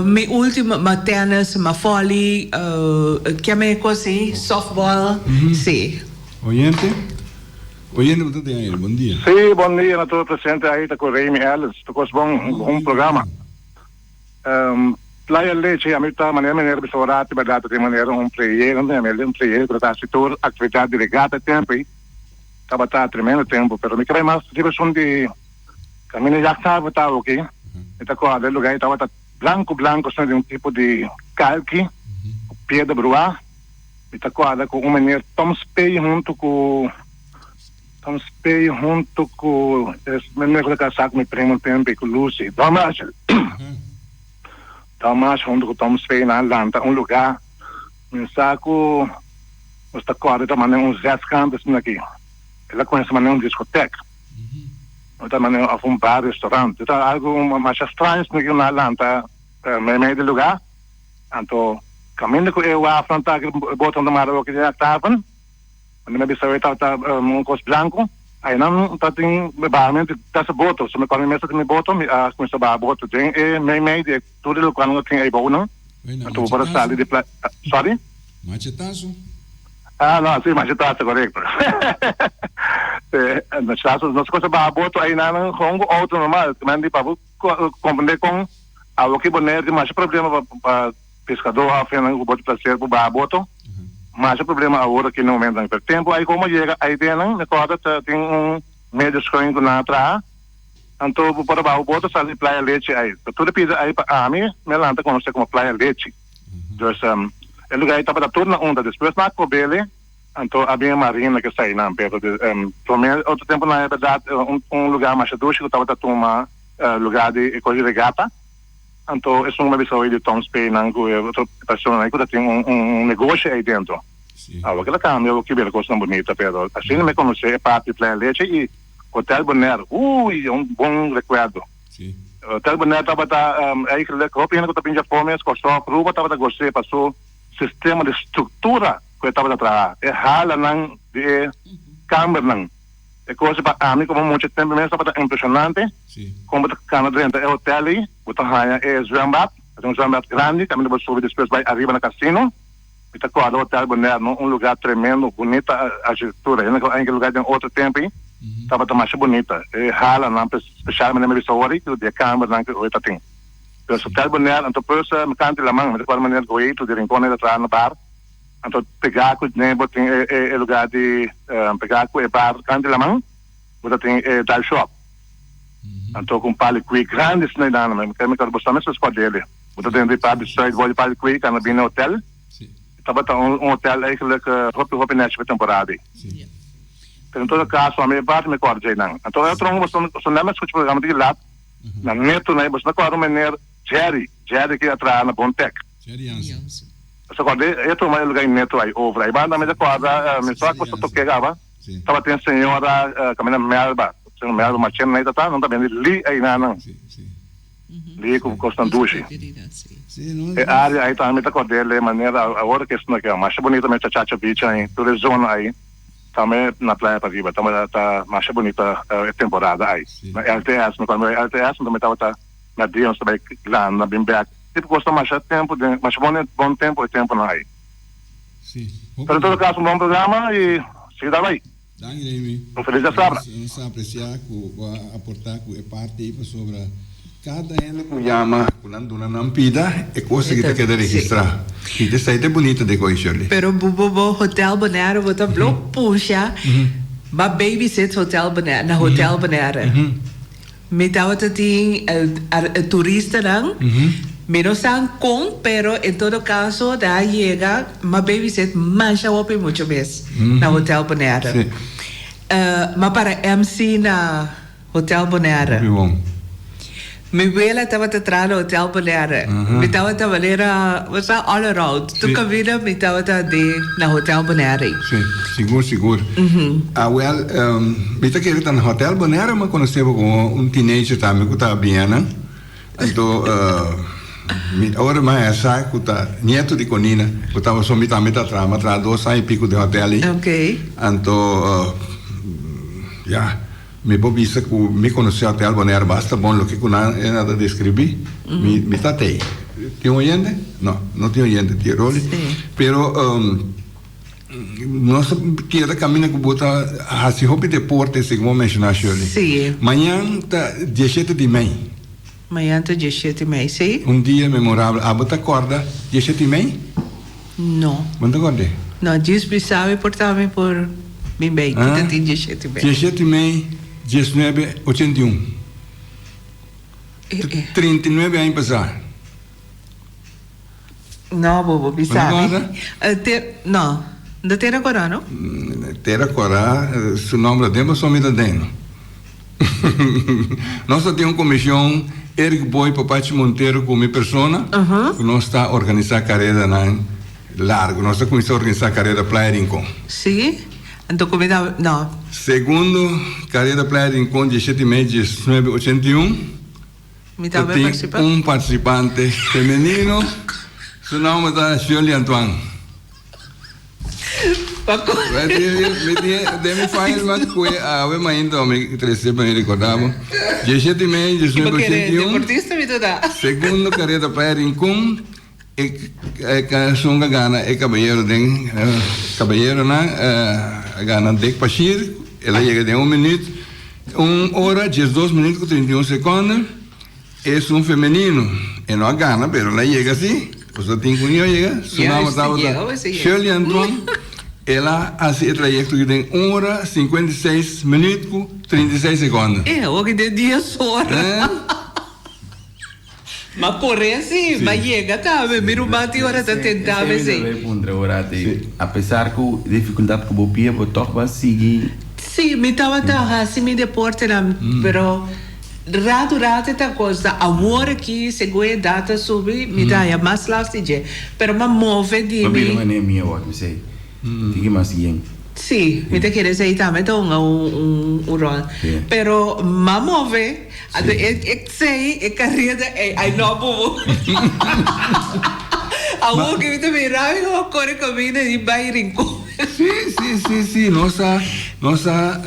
Mi ultimo, ma tennis, ma volley, keme e kos ei, softball, sí. Oyente, oyente bo ta den aire, bon dia. Sí, bon dia na tur presente ahi ta ku Remy Ellis, ta kos bon, un programa. Playa Leche ami ta manera meneer bisa ora ati berdad ta tin manera un plier un plier ku ta hasi tur aktividat di regata e tempu ei tabata tremendo tempu pero mi kere mas riba esun di kaminda Jachthaven ta awoki mi ta kòrda e lugar ei tabata blanku blanku asina di un tipo di kalki ku piedra bruá mi ta kòrda ku un meneer Tom Spey huntu ku Tom Spey hunto cu meneer cu ta casa cu mi primo tempo cu Lucy, Don Marshall. Don Marshall hunto cu Tom Spey nan a lanta un lugar. Mi sa cu nos ta corda ta manda un zeskant asina aki. El a cuminsa manda un discoteca. No ta manda of un bar restaurant. Ta algo masha straño asina aki cu nan a lanta meimei di lugar. Anto caminda cu e wafnan ta aki botonan ta mara oki den Octaven. Mi na bisa ta ta un kos blanku. Einan ta tin bahamento di tasa boto. So mi kòrda mi mester tin mi boto, mi a kuminsá baha boto den e mei mei di e tur e lokualnan ku tin eibounan. Anto bo por a sali di pla. Sorry? Machetazo. Ah, no, si, machetazo, korekto. Machetazo, nos kuminsá baha boto einan gewoon ku outo normal. Men di pa bo komprendé kon awoki Bonaire tin masha problema pa Pescador of hendenan cu bo ta placer por baha boto. Masha problema awor aki na momentonan. Pero tempo ay como yega ay dennan, mi acorda ta tin un medio schuin cu nan a traha. Anto bo por a baha bo boto sali Playa Lechi ay. So tur e pida ay pa ami, mi a lanta conoce como Playa Lechi. Dus e lugar ay tabata tur na unda. Despues nan a cobele, anto a bin e marina ke sa aynan. Pero prome otro temponan e berdad un lugar masha dushi cu tabata tuma lugar di e cos di regata. Anto esun mi a bisa hoy di Tom Spey nan cu e otro personanan cu ta tin un negoshi ey dentro. Awor kila cambia awor ki bira cosnan bunita pero asina mi conoce e parti di Playa Leche y Hotel Bonaire uy un bon recuerdo. Hotel Bonaire tabata eigenlijk hopi hende cu ta bin Japon mes Corsou Aruba tabata goce pa su sistema di structura cu e tabata traha e halanan di e kambernan. E kos pa ami komo mucha tempu mes tabata impreshonante kon bo ta kana drenta e hotel ei, bo ta haña e zwembad, ta tin un zwembad grandi kaminda bo subi despues bai ariba na kasino. Mi ta kòrda Hotel Bonaire no un lugá tremendo, bunita arkitektura. Hende ku a enke lugá den otro tempu ei tabata masha bunita. E halanan spesialmente mi bisa awor ei di e kambernan ku ta tin. Pues Hotel Bonaire anto pues mi kanta di laman mi ta kòrda manera Goeto di Rincon ei ta traha na bar. Anto pegá ku ne bo tin e lugá di pegá ku e bar kant di laman bo ta tin e dive shop. Anto ku un pal di kue grandi asina ei nan mi kere bo sa mes spot dele. Bo ta den di parti sùit wòrdu di pal di kue kanda bini hotel. Tabata un hotel eigenlijk hopi hopi nèchi pa temporada ei. Pero en todo kaso ami e parti mi kòrda djei nan. Anto e otro un bo sa nèt mi skucha programa di lat na neto nan ei bo sa kòrda un meneer Jerry, Jerry ke a traha na Bon Tech. Jerry Jansen. Bo sa kòrda e tuma e lugá neto ei over. Ei banda mi ta kòrda mi sa ku sa tok'é kaba. Tabatin señora kaminda Melba, señora Melba Marchena ei ta ta, nan ta bende li einanan. Li ku kosnan dushi. E área ei tambe mi ta kòrd'é le manera awor ke esnan ke masha bunita mes Chachacha Beach ei, tur e zona ei tambe na Playa Pariba tabata ta masha bunita e temporada ei. Na LTS, mi kòrda mi bai LTS mi tabata na dia nos ta bai landa bin bek. Tipo kos ta masha tempu den masha bon bon tempu e tempunan ei. Pero en todo caso un bon programa y sigui ta bai. Danki Remy. Un feliz dia sabra. Nos ta aprecia cu bo a aporta cu e parti ei pasobra cada hende cu yama cu nan duna nan pida e cos aki ta keda registra y ta esai ta bunito de coy Shirley. Pero bo bo bo Hotel Bonaire bo ta blo pusha ba babysit Hotel Bonaire na Hotel Bonaire. Mi tabata tin turistanan, mi no sa con, pero en todo caso ta a yega, m'a babysit masha hopi mucho bes na Hotel Bonaire. M'a para MC na Hotel Bonaire. Mi wela tabata traha na Hotel Bonaire. Mi tabata manera, bo sa, all around. Tur caminda mi tabata den na Hotel Bonaire. Sí, sigur, sigur. Awel, mi ta kere ta na Hotel Bonaire mi a conoce bo como un teenager tambe cu ta biña. Anto, mi ora mi a sa cu ta nieto di Conina, cu tabata so mi tambe ta traha, mi a traha dos aña y pico den hotel ey. Anto, ya. Mi por bisa ku mi konosé Hotel Bonaire basta bon loke ku nan e ta deskribí. Mi mi ta tei. Tin oyente? No, no tin oyente, tin Rolly. Pero nos ta keda kaminda ku bo ta hasi hopi deporte segun bo menshoná Shirley. Sí. Mañan ta dieshete di mei. Mañan ta dieshete mei, sí. Un dia memorabel. Abo ta kòrda dieshete mei? No. Bo no ta kòrd'é? No, djis mi sabi por ta mi por bin bay ki ta tin dieshete mei. Dieshete mei, diesnuebe ochenta i un. 39 aña pasá. No, bo bo bisa mi. Te, no. No Tera Corá, no? Tera Corá, su nomber den pasobra mi ta den. Nos ta tin un comision, Eric Boy, Papachi Montero cu mi persona, cu nos ta organisa caredanan largo. Nos ta cuminsa organisa careda Playa Rincon. Sí, anto cu mi ta, no. Segundo careda Playa Rincon, 17 mei 1981. Mi tambe Ta tin participa. un participante femenino, su nomber ta Shirley Antoine. Mi tin den mi file mas cu e awe mainta mi trece pa mi recorda bo. Diesshete mei, diesnuebe ochenta i un, Deportista mi ta da. segundo careda Playa Rincon, e esun a gana e caballero den caballeronan a gana Dick Bashir, el a yega den un minuut, un ora diesdos minuut cu 31 seconde, esun femenino, e no a gana pero el a yega si, pasobra tin cu niño a yega, su nomber tabata Shirley Antoine, el a haci e trayecto aki den un ora 56 minuut cu 36 seconde. E hopi den dies ora. Ma kore si, ma yega tambe. Mi ruman tin ora ta tenta mi si. Esei mi puntra ora te apesar ku difikultat ku bo pia bo tòg bo a sigui. Si, mi tabata hasi mi deportenan, pero ratu ratu ta kosta. Awor aki segun e edat ta subi mi ta haña mas last di dje, pero m'a move di mi. Bo bira manera mi awor, mi sei. Tin ki mas yen. Si, mi ta kere esei tambe ta hunga un ròl. Pero m'a move. Anto e e sei e kareda ei ai no bubu. Awor ke mi ta mira mi como kore kaminda di bai Rincon. Sí, sí, sí, sí. Nos a, nos a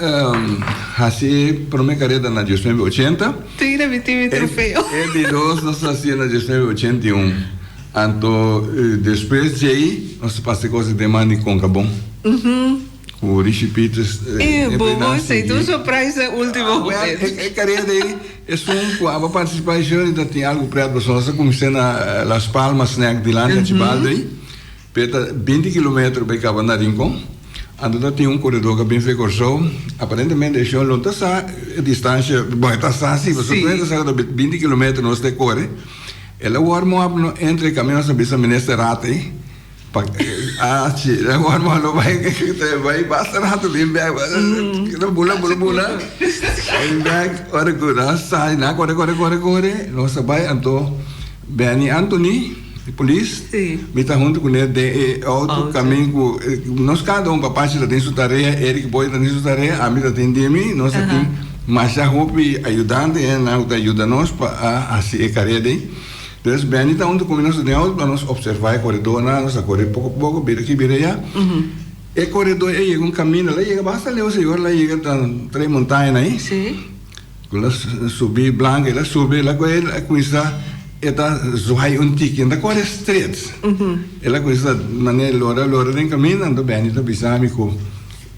hasi e prome kareda na diesnuebe ochenta. Tira mi tin mi trofeo. E di dos nos a hasi na 1981. Anto despues djei nos a pasa e kos den man di Concabon. Ku Rishi Pieters. E bobo esei ta un surprise den ultimo momento. E kareda ei esun ku aba partisipá shor ta tin algu pret pasobra nos a kuminsá na Las Palmas Snack dilanti Archibaldo ei. Pe ta 20 kilometer bai kaba na Rincon. Anto ta tin un koredó ku a bin fe Kòrsou. Aparentemente e shon lo no ta sa e distansha, bon e ta sa si, pasobra tur hende sa ku ta 20 kilometer nos ta kore. El a warm up no entre e kaminda nos a bisa minister Raad ei pa a haci el a warm up no bai bai basta rato bin bek ta bula bula bula bin bek ora ku nan a sali nan a kore kore kore kore nos a bai anto Benny Anthony di polis mi ta hunto kuné den e auto kamin ku nos kada un papachi ta tin su tarea Eric Boy ta tin su tarea ami ta tin di mi nos ta tin masha hopi ayudante hendenan ku ta yuda nos pa a hasi e kareda ei dus Benny ta hunto ku mi nos ta den auto pa nos opservá e koredónan nos a kore poko poko bira aki bira aya e koredó ei yega un kaminda el a yega basta leu señor el a yega ta tres montañanan ei. Cu el a subi blanca, el a subi, el a coge, el a cuminsa, e ta zwaai un tiki, e ta core straight. El a cuminsa manera lora lora den caminda, anto Benny ta bisa mi cu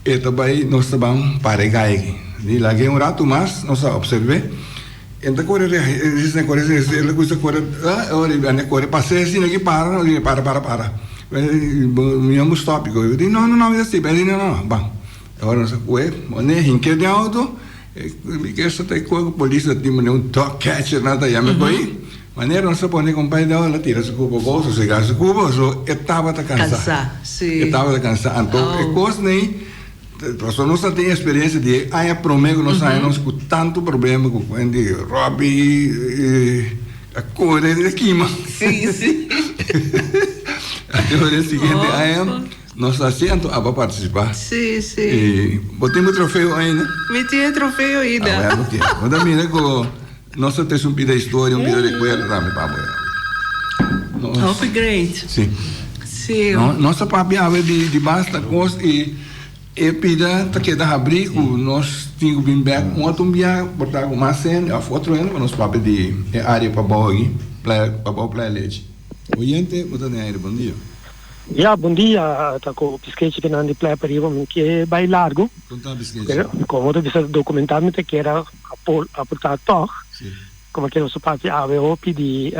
e ta bay, nos ta ban para e gai aki. Di lag'e un rato mas, nos a observ'e, e ta core e core el a cuminsa core, ora Benny a core pas'e asina aki para, nos di para para para, mi amo stop, mi di no no no, mi ta stip, Benny di no no no, ban. Ora nos a coge, pone hinke den auto. Mi ke sa ta e koe ku polis ta tin manera un dog catcher nan ta yama e koe. Manera nos a pone kompai dor el a tira su kubo abou, sosegá su kubo, so e tabata kansá. Kansá, si. E tabata kansá. Anto e kos nei, pasobra nos a tin eksperensia di e aña promé ku nos haña nos ku tantu problema ku hende Robby a kore a kima. Si, si. Anto e siguiente aña. Nos ta haci anto abo a participa. Sí, sí. Y bo tin bo trofeo ainda? Mi tin e trofeo ainda. Ah, bueno, ok. Bo ta mira cu nos ta trece un pida historia, un pida recuerdo tambe pa bo. Nos, Hopi great. Sí. Sí. No, nos ta papia awe di, di basta cos y e pida ta keda habri cu nos tin cu bin bek un otro bia por ta cu mas hende of otro hende pa nos papia di e area pabou aki, playa, pabou Playa Lechi. Oyente, bo ta den aire, bon dia. Ya, bon dia, ta ku Piskechi kinan di Playa Pariba, mi ke bai largu. Kon ta Piskechi? Pero komo ta bisa dokumentá mi ta kier a aportá tòg. Si. Komo ke nos a papia awe hopi di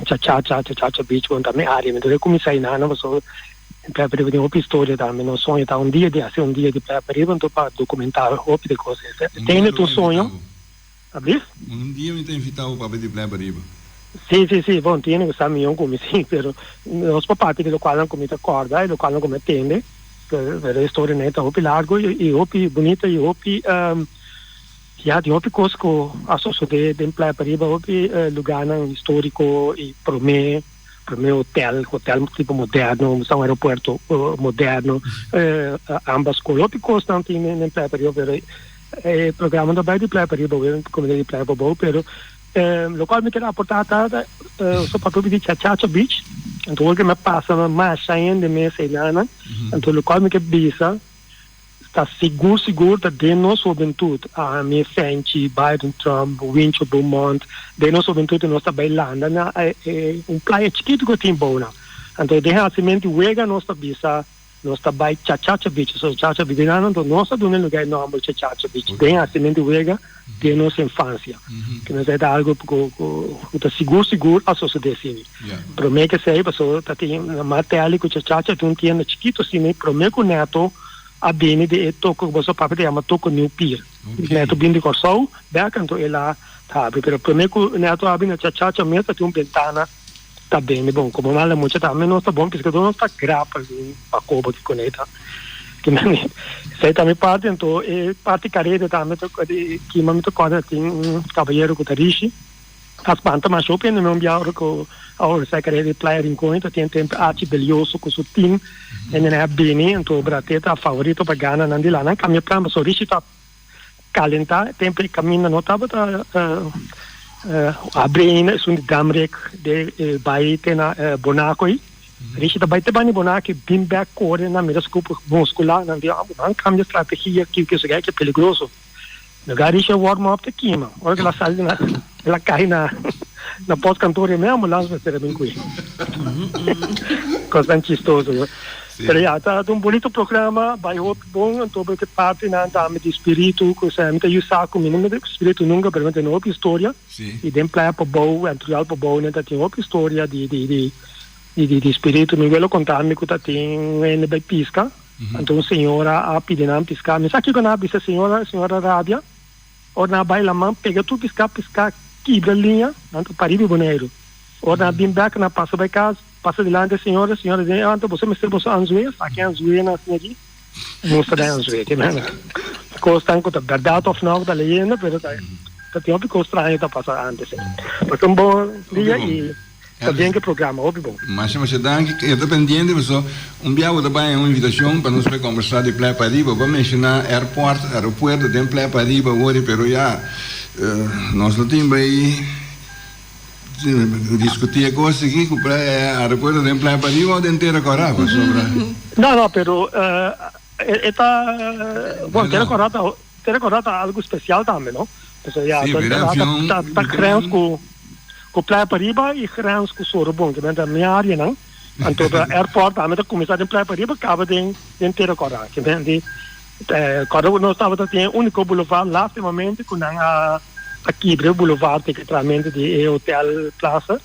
Chachacha, Chachacha Beach, bon ta mi área, mi ta kuminsá einan pasobra Playa Pariba tin hopi historia tambe. Nos soño ta un dia di hasi un dia di Playa Pariba anto pa dokumentá hopi di kos. Un dia Tene lo tur invitá soño. bo. Ablis? Un dia mi ta invitá bo papia di Playa Pariba. Sí, sí, sí. Bon, tiene ku sa mion ku mi sí, pero nos por papia di lokualnan ku mi ta kòrda i lokualnan ku mi a tende. Pero e historia nei ta hopi largu i hopi bunita i hopi, ya, tin hopi kos ku a sosodé den Playa Pariba, hopi lugánan históriko i promé, promé hotel, hotel tipo moderno, un aeropuerto moderno, ambas skol, hopi kosnan tin den Playa Pariba, pero E programa no bai di Playa Pariba awe, komo di Playa Pabou, pero lokual mi ker aportá ta so papia di Chachacha Beach, anto ora ku mi a pasa masha hende mes einan, anto lokual mi ke bisa ta sigur sigur ta den nos hubentut, ami, Fenchi, Byron Trump, Wincho Beaumont, den nos hubentut nos ta bai landa na un playa chikitu ku tin bou nan, anto den hasimentu wega nos ta bisa. Nos ta bai Chachacha Beach, so Chachacha Beach nan anto nos a duna e lugar e nomber Chachacha Beach den hasimentu wega den nos infancia. Ke nos ta algo ku ku ta sigur sigur a sosode asina. Prome ke esei pasobra ta tin na Martelli ku Chachacha tin un tienda chikito asina prome ku Neto a bini di e toko ku boso papia ta yama toko New Pier. Neto bini di Kòrsou bek anto el a habri pero prome ku Neto a habri na Chachacha mes ta tin un bentana. Ta bende bon como mala mucha tambe nos ta bon piscador nos ta grapa algun pacoba ki conecta esey ta mi parti anto e parti careda tambe ta kima mi ta corda tin un caballero cu ta rishi a spanta masha hopi hende un bia ora cu a organisa careda di playa rincon ta tin tempo Archie Belioso cu su team hende nan a bini anto Brate ta favorito pa gana nan di la nan cambia plan pasobra rishi ta Calenta tempo e caminda no tabata habri ainda esun di Damrik de bay te na Bonaco ei. Rishi ta bai te bani Bonaki bin bek kore nan mira su kupu muskulá nan di ah bo kambia strategia ki ki esaki e peligroso. Lugar Rishi a warm up ta kima ora ku el a sali na el a kai na na postkantoor e mes ambulans mester a bin kui. Kosnan chistoso. Pero ya ta un bonito programa bai hopi bon anto bo ke partinan tambe di spiritu ku esei mi ta yusa ku mi no mete spiritu nunka pero mi tene hopi historia. I den Playa Pabou, Antriol Pabou nan ta tin hopi historia di di di di di spiritu. Mi welo konta mi ku ta tin hende bai piska, anto un señora a pidi nan piska. Mi sa kiko nan a bisa e señora, e señora rabia. Ora nan a bai laman pega tur piska, piska kibra liña, nan ta pariba Boneiru. Ora nan a bin bek, nan a pasa bai kas, pasa dilanti e señora, e señora di, anto boso mester boso anzué, saki anzué nan asina aki. Mustra den anzué ke men. Kosnan ku ta bèrdat òf nò ku ta leyenda pero ta ta tin hopi kos straño ta pasa ántes. Pasa un bon dia i ta bien ku e programa hopi bon. Masha masha danki. E ta pendiente paso un bia bo ta bai un invitashon pa nos bai kombersá di Playa Pariba. Bo a menshoná airport, aeropuerto den Playa Pariba wori pero ya nos lo tin bai. Discutí e cos aki cu aeropuerto den Playa Pariba o den Tera Cora pasobra. No, no, pero e ta, bon, Tera Cora ta, Tera Cora ta algo special tambe, no? Pasobra ya, Sí, pero avion, ta, ta grens cu, cu Playa Pariba y grens cu Sorobon, ke men ta mi areanan. Anto ta airport tambe ta cuminsa den Playa Pariba caba den, den Tera Cora. Ke men di, Corda cu nos tabata tin e unico boulevard lastimamente cu nan a a kibra e boulevard te tramente di e hotel Plaza.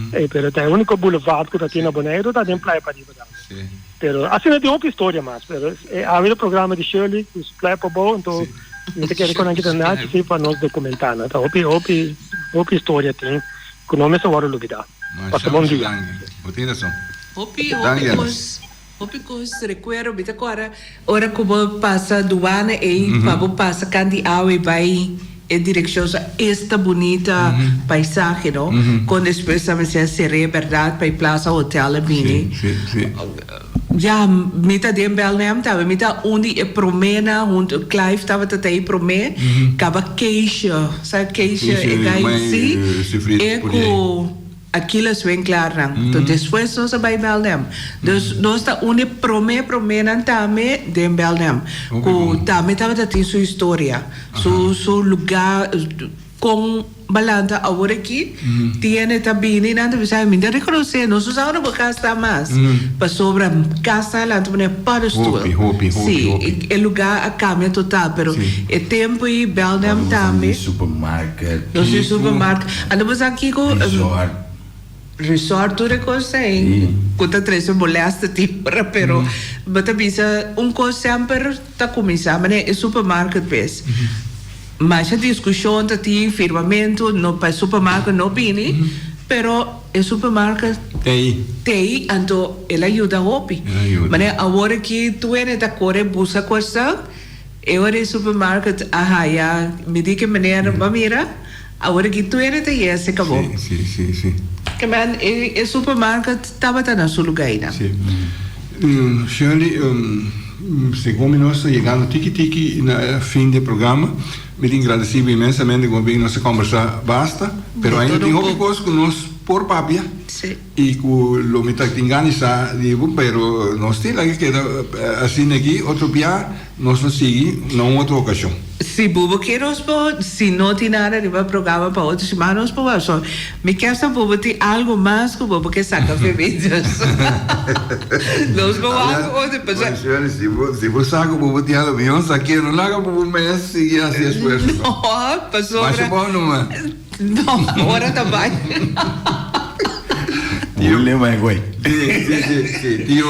Pero ta e unico boulevard cu ta tin na Boneiru ta den Playa Pariba tambe. Pero asina tin hopi historia mas pero awe e programa di Shirley cu su Playa Pabou enton mi ta kere cu nan kita nachi si pa nos documenta nan. Ta hopi hopi hopi historia tin cu no mester wordo lubida. Pasa bon dia. Bo tin razon. Hopi hopi cos. Hopi kos rekuerdo mi ta kòrda ora ku bo pasa duana ei pa bo pasa kan di awa i bai e direkshon sa esta bunita paisahe no kon despues a mester a ser'é bèrdat pa e Plaza Hotel a bini ya mi ta den Belnem tambe mi ta un di e proménan huntu Clive tabata ta e promé kaba Keisha sa Keisha e gai si e ku. Achilles Winklaarnan. To despues nos a bai Belnem. Dus nos ta un di prome promenan tambe den Belnem. Ku tambe tabata tin su historia, su su luga kon balanta awor aki tiene ta bini nan ta bisa mi ta rekonosé nos no sa unda bo kas ta mas pasobra kas ta adelante pone paddestoel. Si e luga a kambia total pero e tempu ei Belnem tambe. Nos tin supermarket. Anto bo sa kiko? Resort. Resort tur e kos ei ku ta trese molèste tin ora pero bo ta bisa un kos semper ta kuminsá manera e supermarket bes. Masha diskushon ta tin firmamentu no pa e supermarket no bini pero e supermarket Tei. Tei anto el a yuda hopi. El a yuda. Manera awor aki tur hende ta kore buska kosnan. E ora e supermarket a haya mi di ke meneer ba mira awor aki tur hende ta yese kabo. Si, si, si, si. Ke men e e supermarket tabata na su luga einan. Si. Shirley, segun mi nos ta yegando tiki tiki na e fin di e programa. Mi tin gradeci bo inmensamente ku bo bin nos a kombersa basta, pero ainda tin hopi kos ku nos por papia. Si. I ku lo mi ta tin gana di sa di bo, pero nos tin laga keda asina aki, otro bia nos lo sigui na un otro okashon. Si bo bo ke nos por, si no tin nada riba programa pa otro siman nos por wak. So mi kier sa bo bo tin algo mas ku bo bo ke saka fe mi. Dus nos por wak otro pasobra. Shirley, si bo si bo sa ku bo bo tin algo mihor sa ke no laga bo bo mes sigui hasi esfuerso. No, pasobra. Masha bon numa. No, ora ta bai. Tio, Lema e güey. Sí, sí, sí, sí. Tio,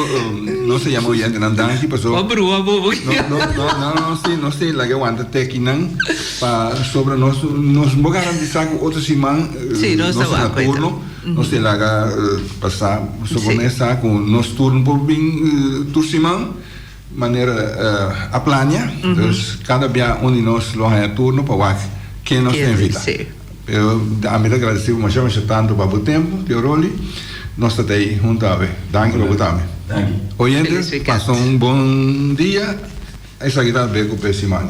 nos ta yama oyentenan danki paso. Bo brua bo bo. No, no, no, no, no, sí, nos tin laga wanta tekinan pa sobra nos, nos bo garantisa ku otro siman Sí, nos ta nos na wak cuenta. turno, nos tin laga pasa so bo mes sa ku nos turno por bin tur siman manera a plania, dus kada bia un di nos lo haña turno pa wak ken nos ta invita. Pero ami ta agradeci bo masha masha tantu pa bo tempu, Tio Rolly. Nos ta tei huntu awe. Danki pa bo tambe. Danki. Oyentes, pasa un bon dia. Esaki ta Beko Pe Siman.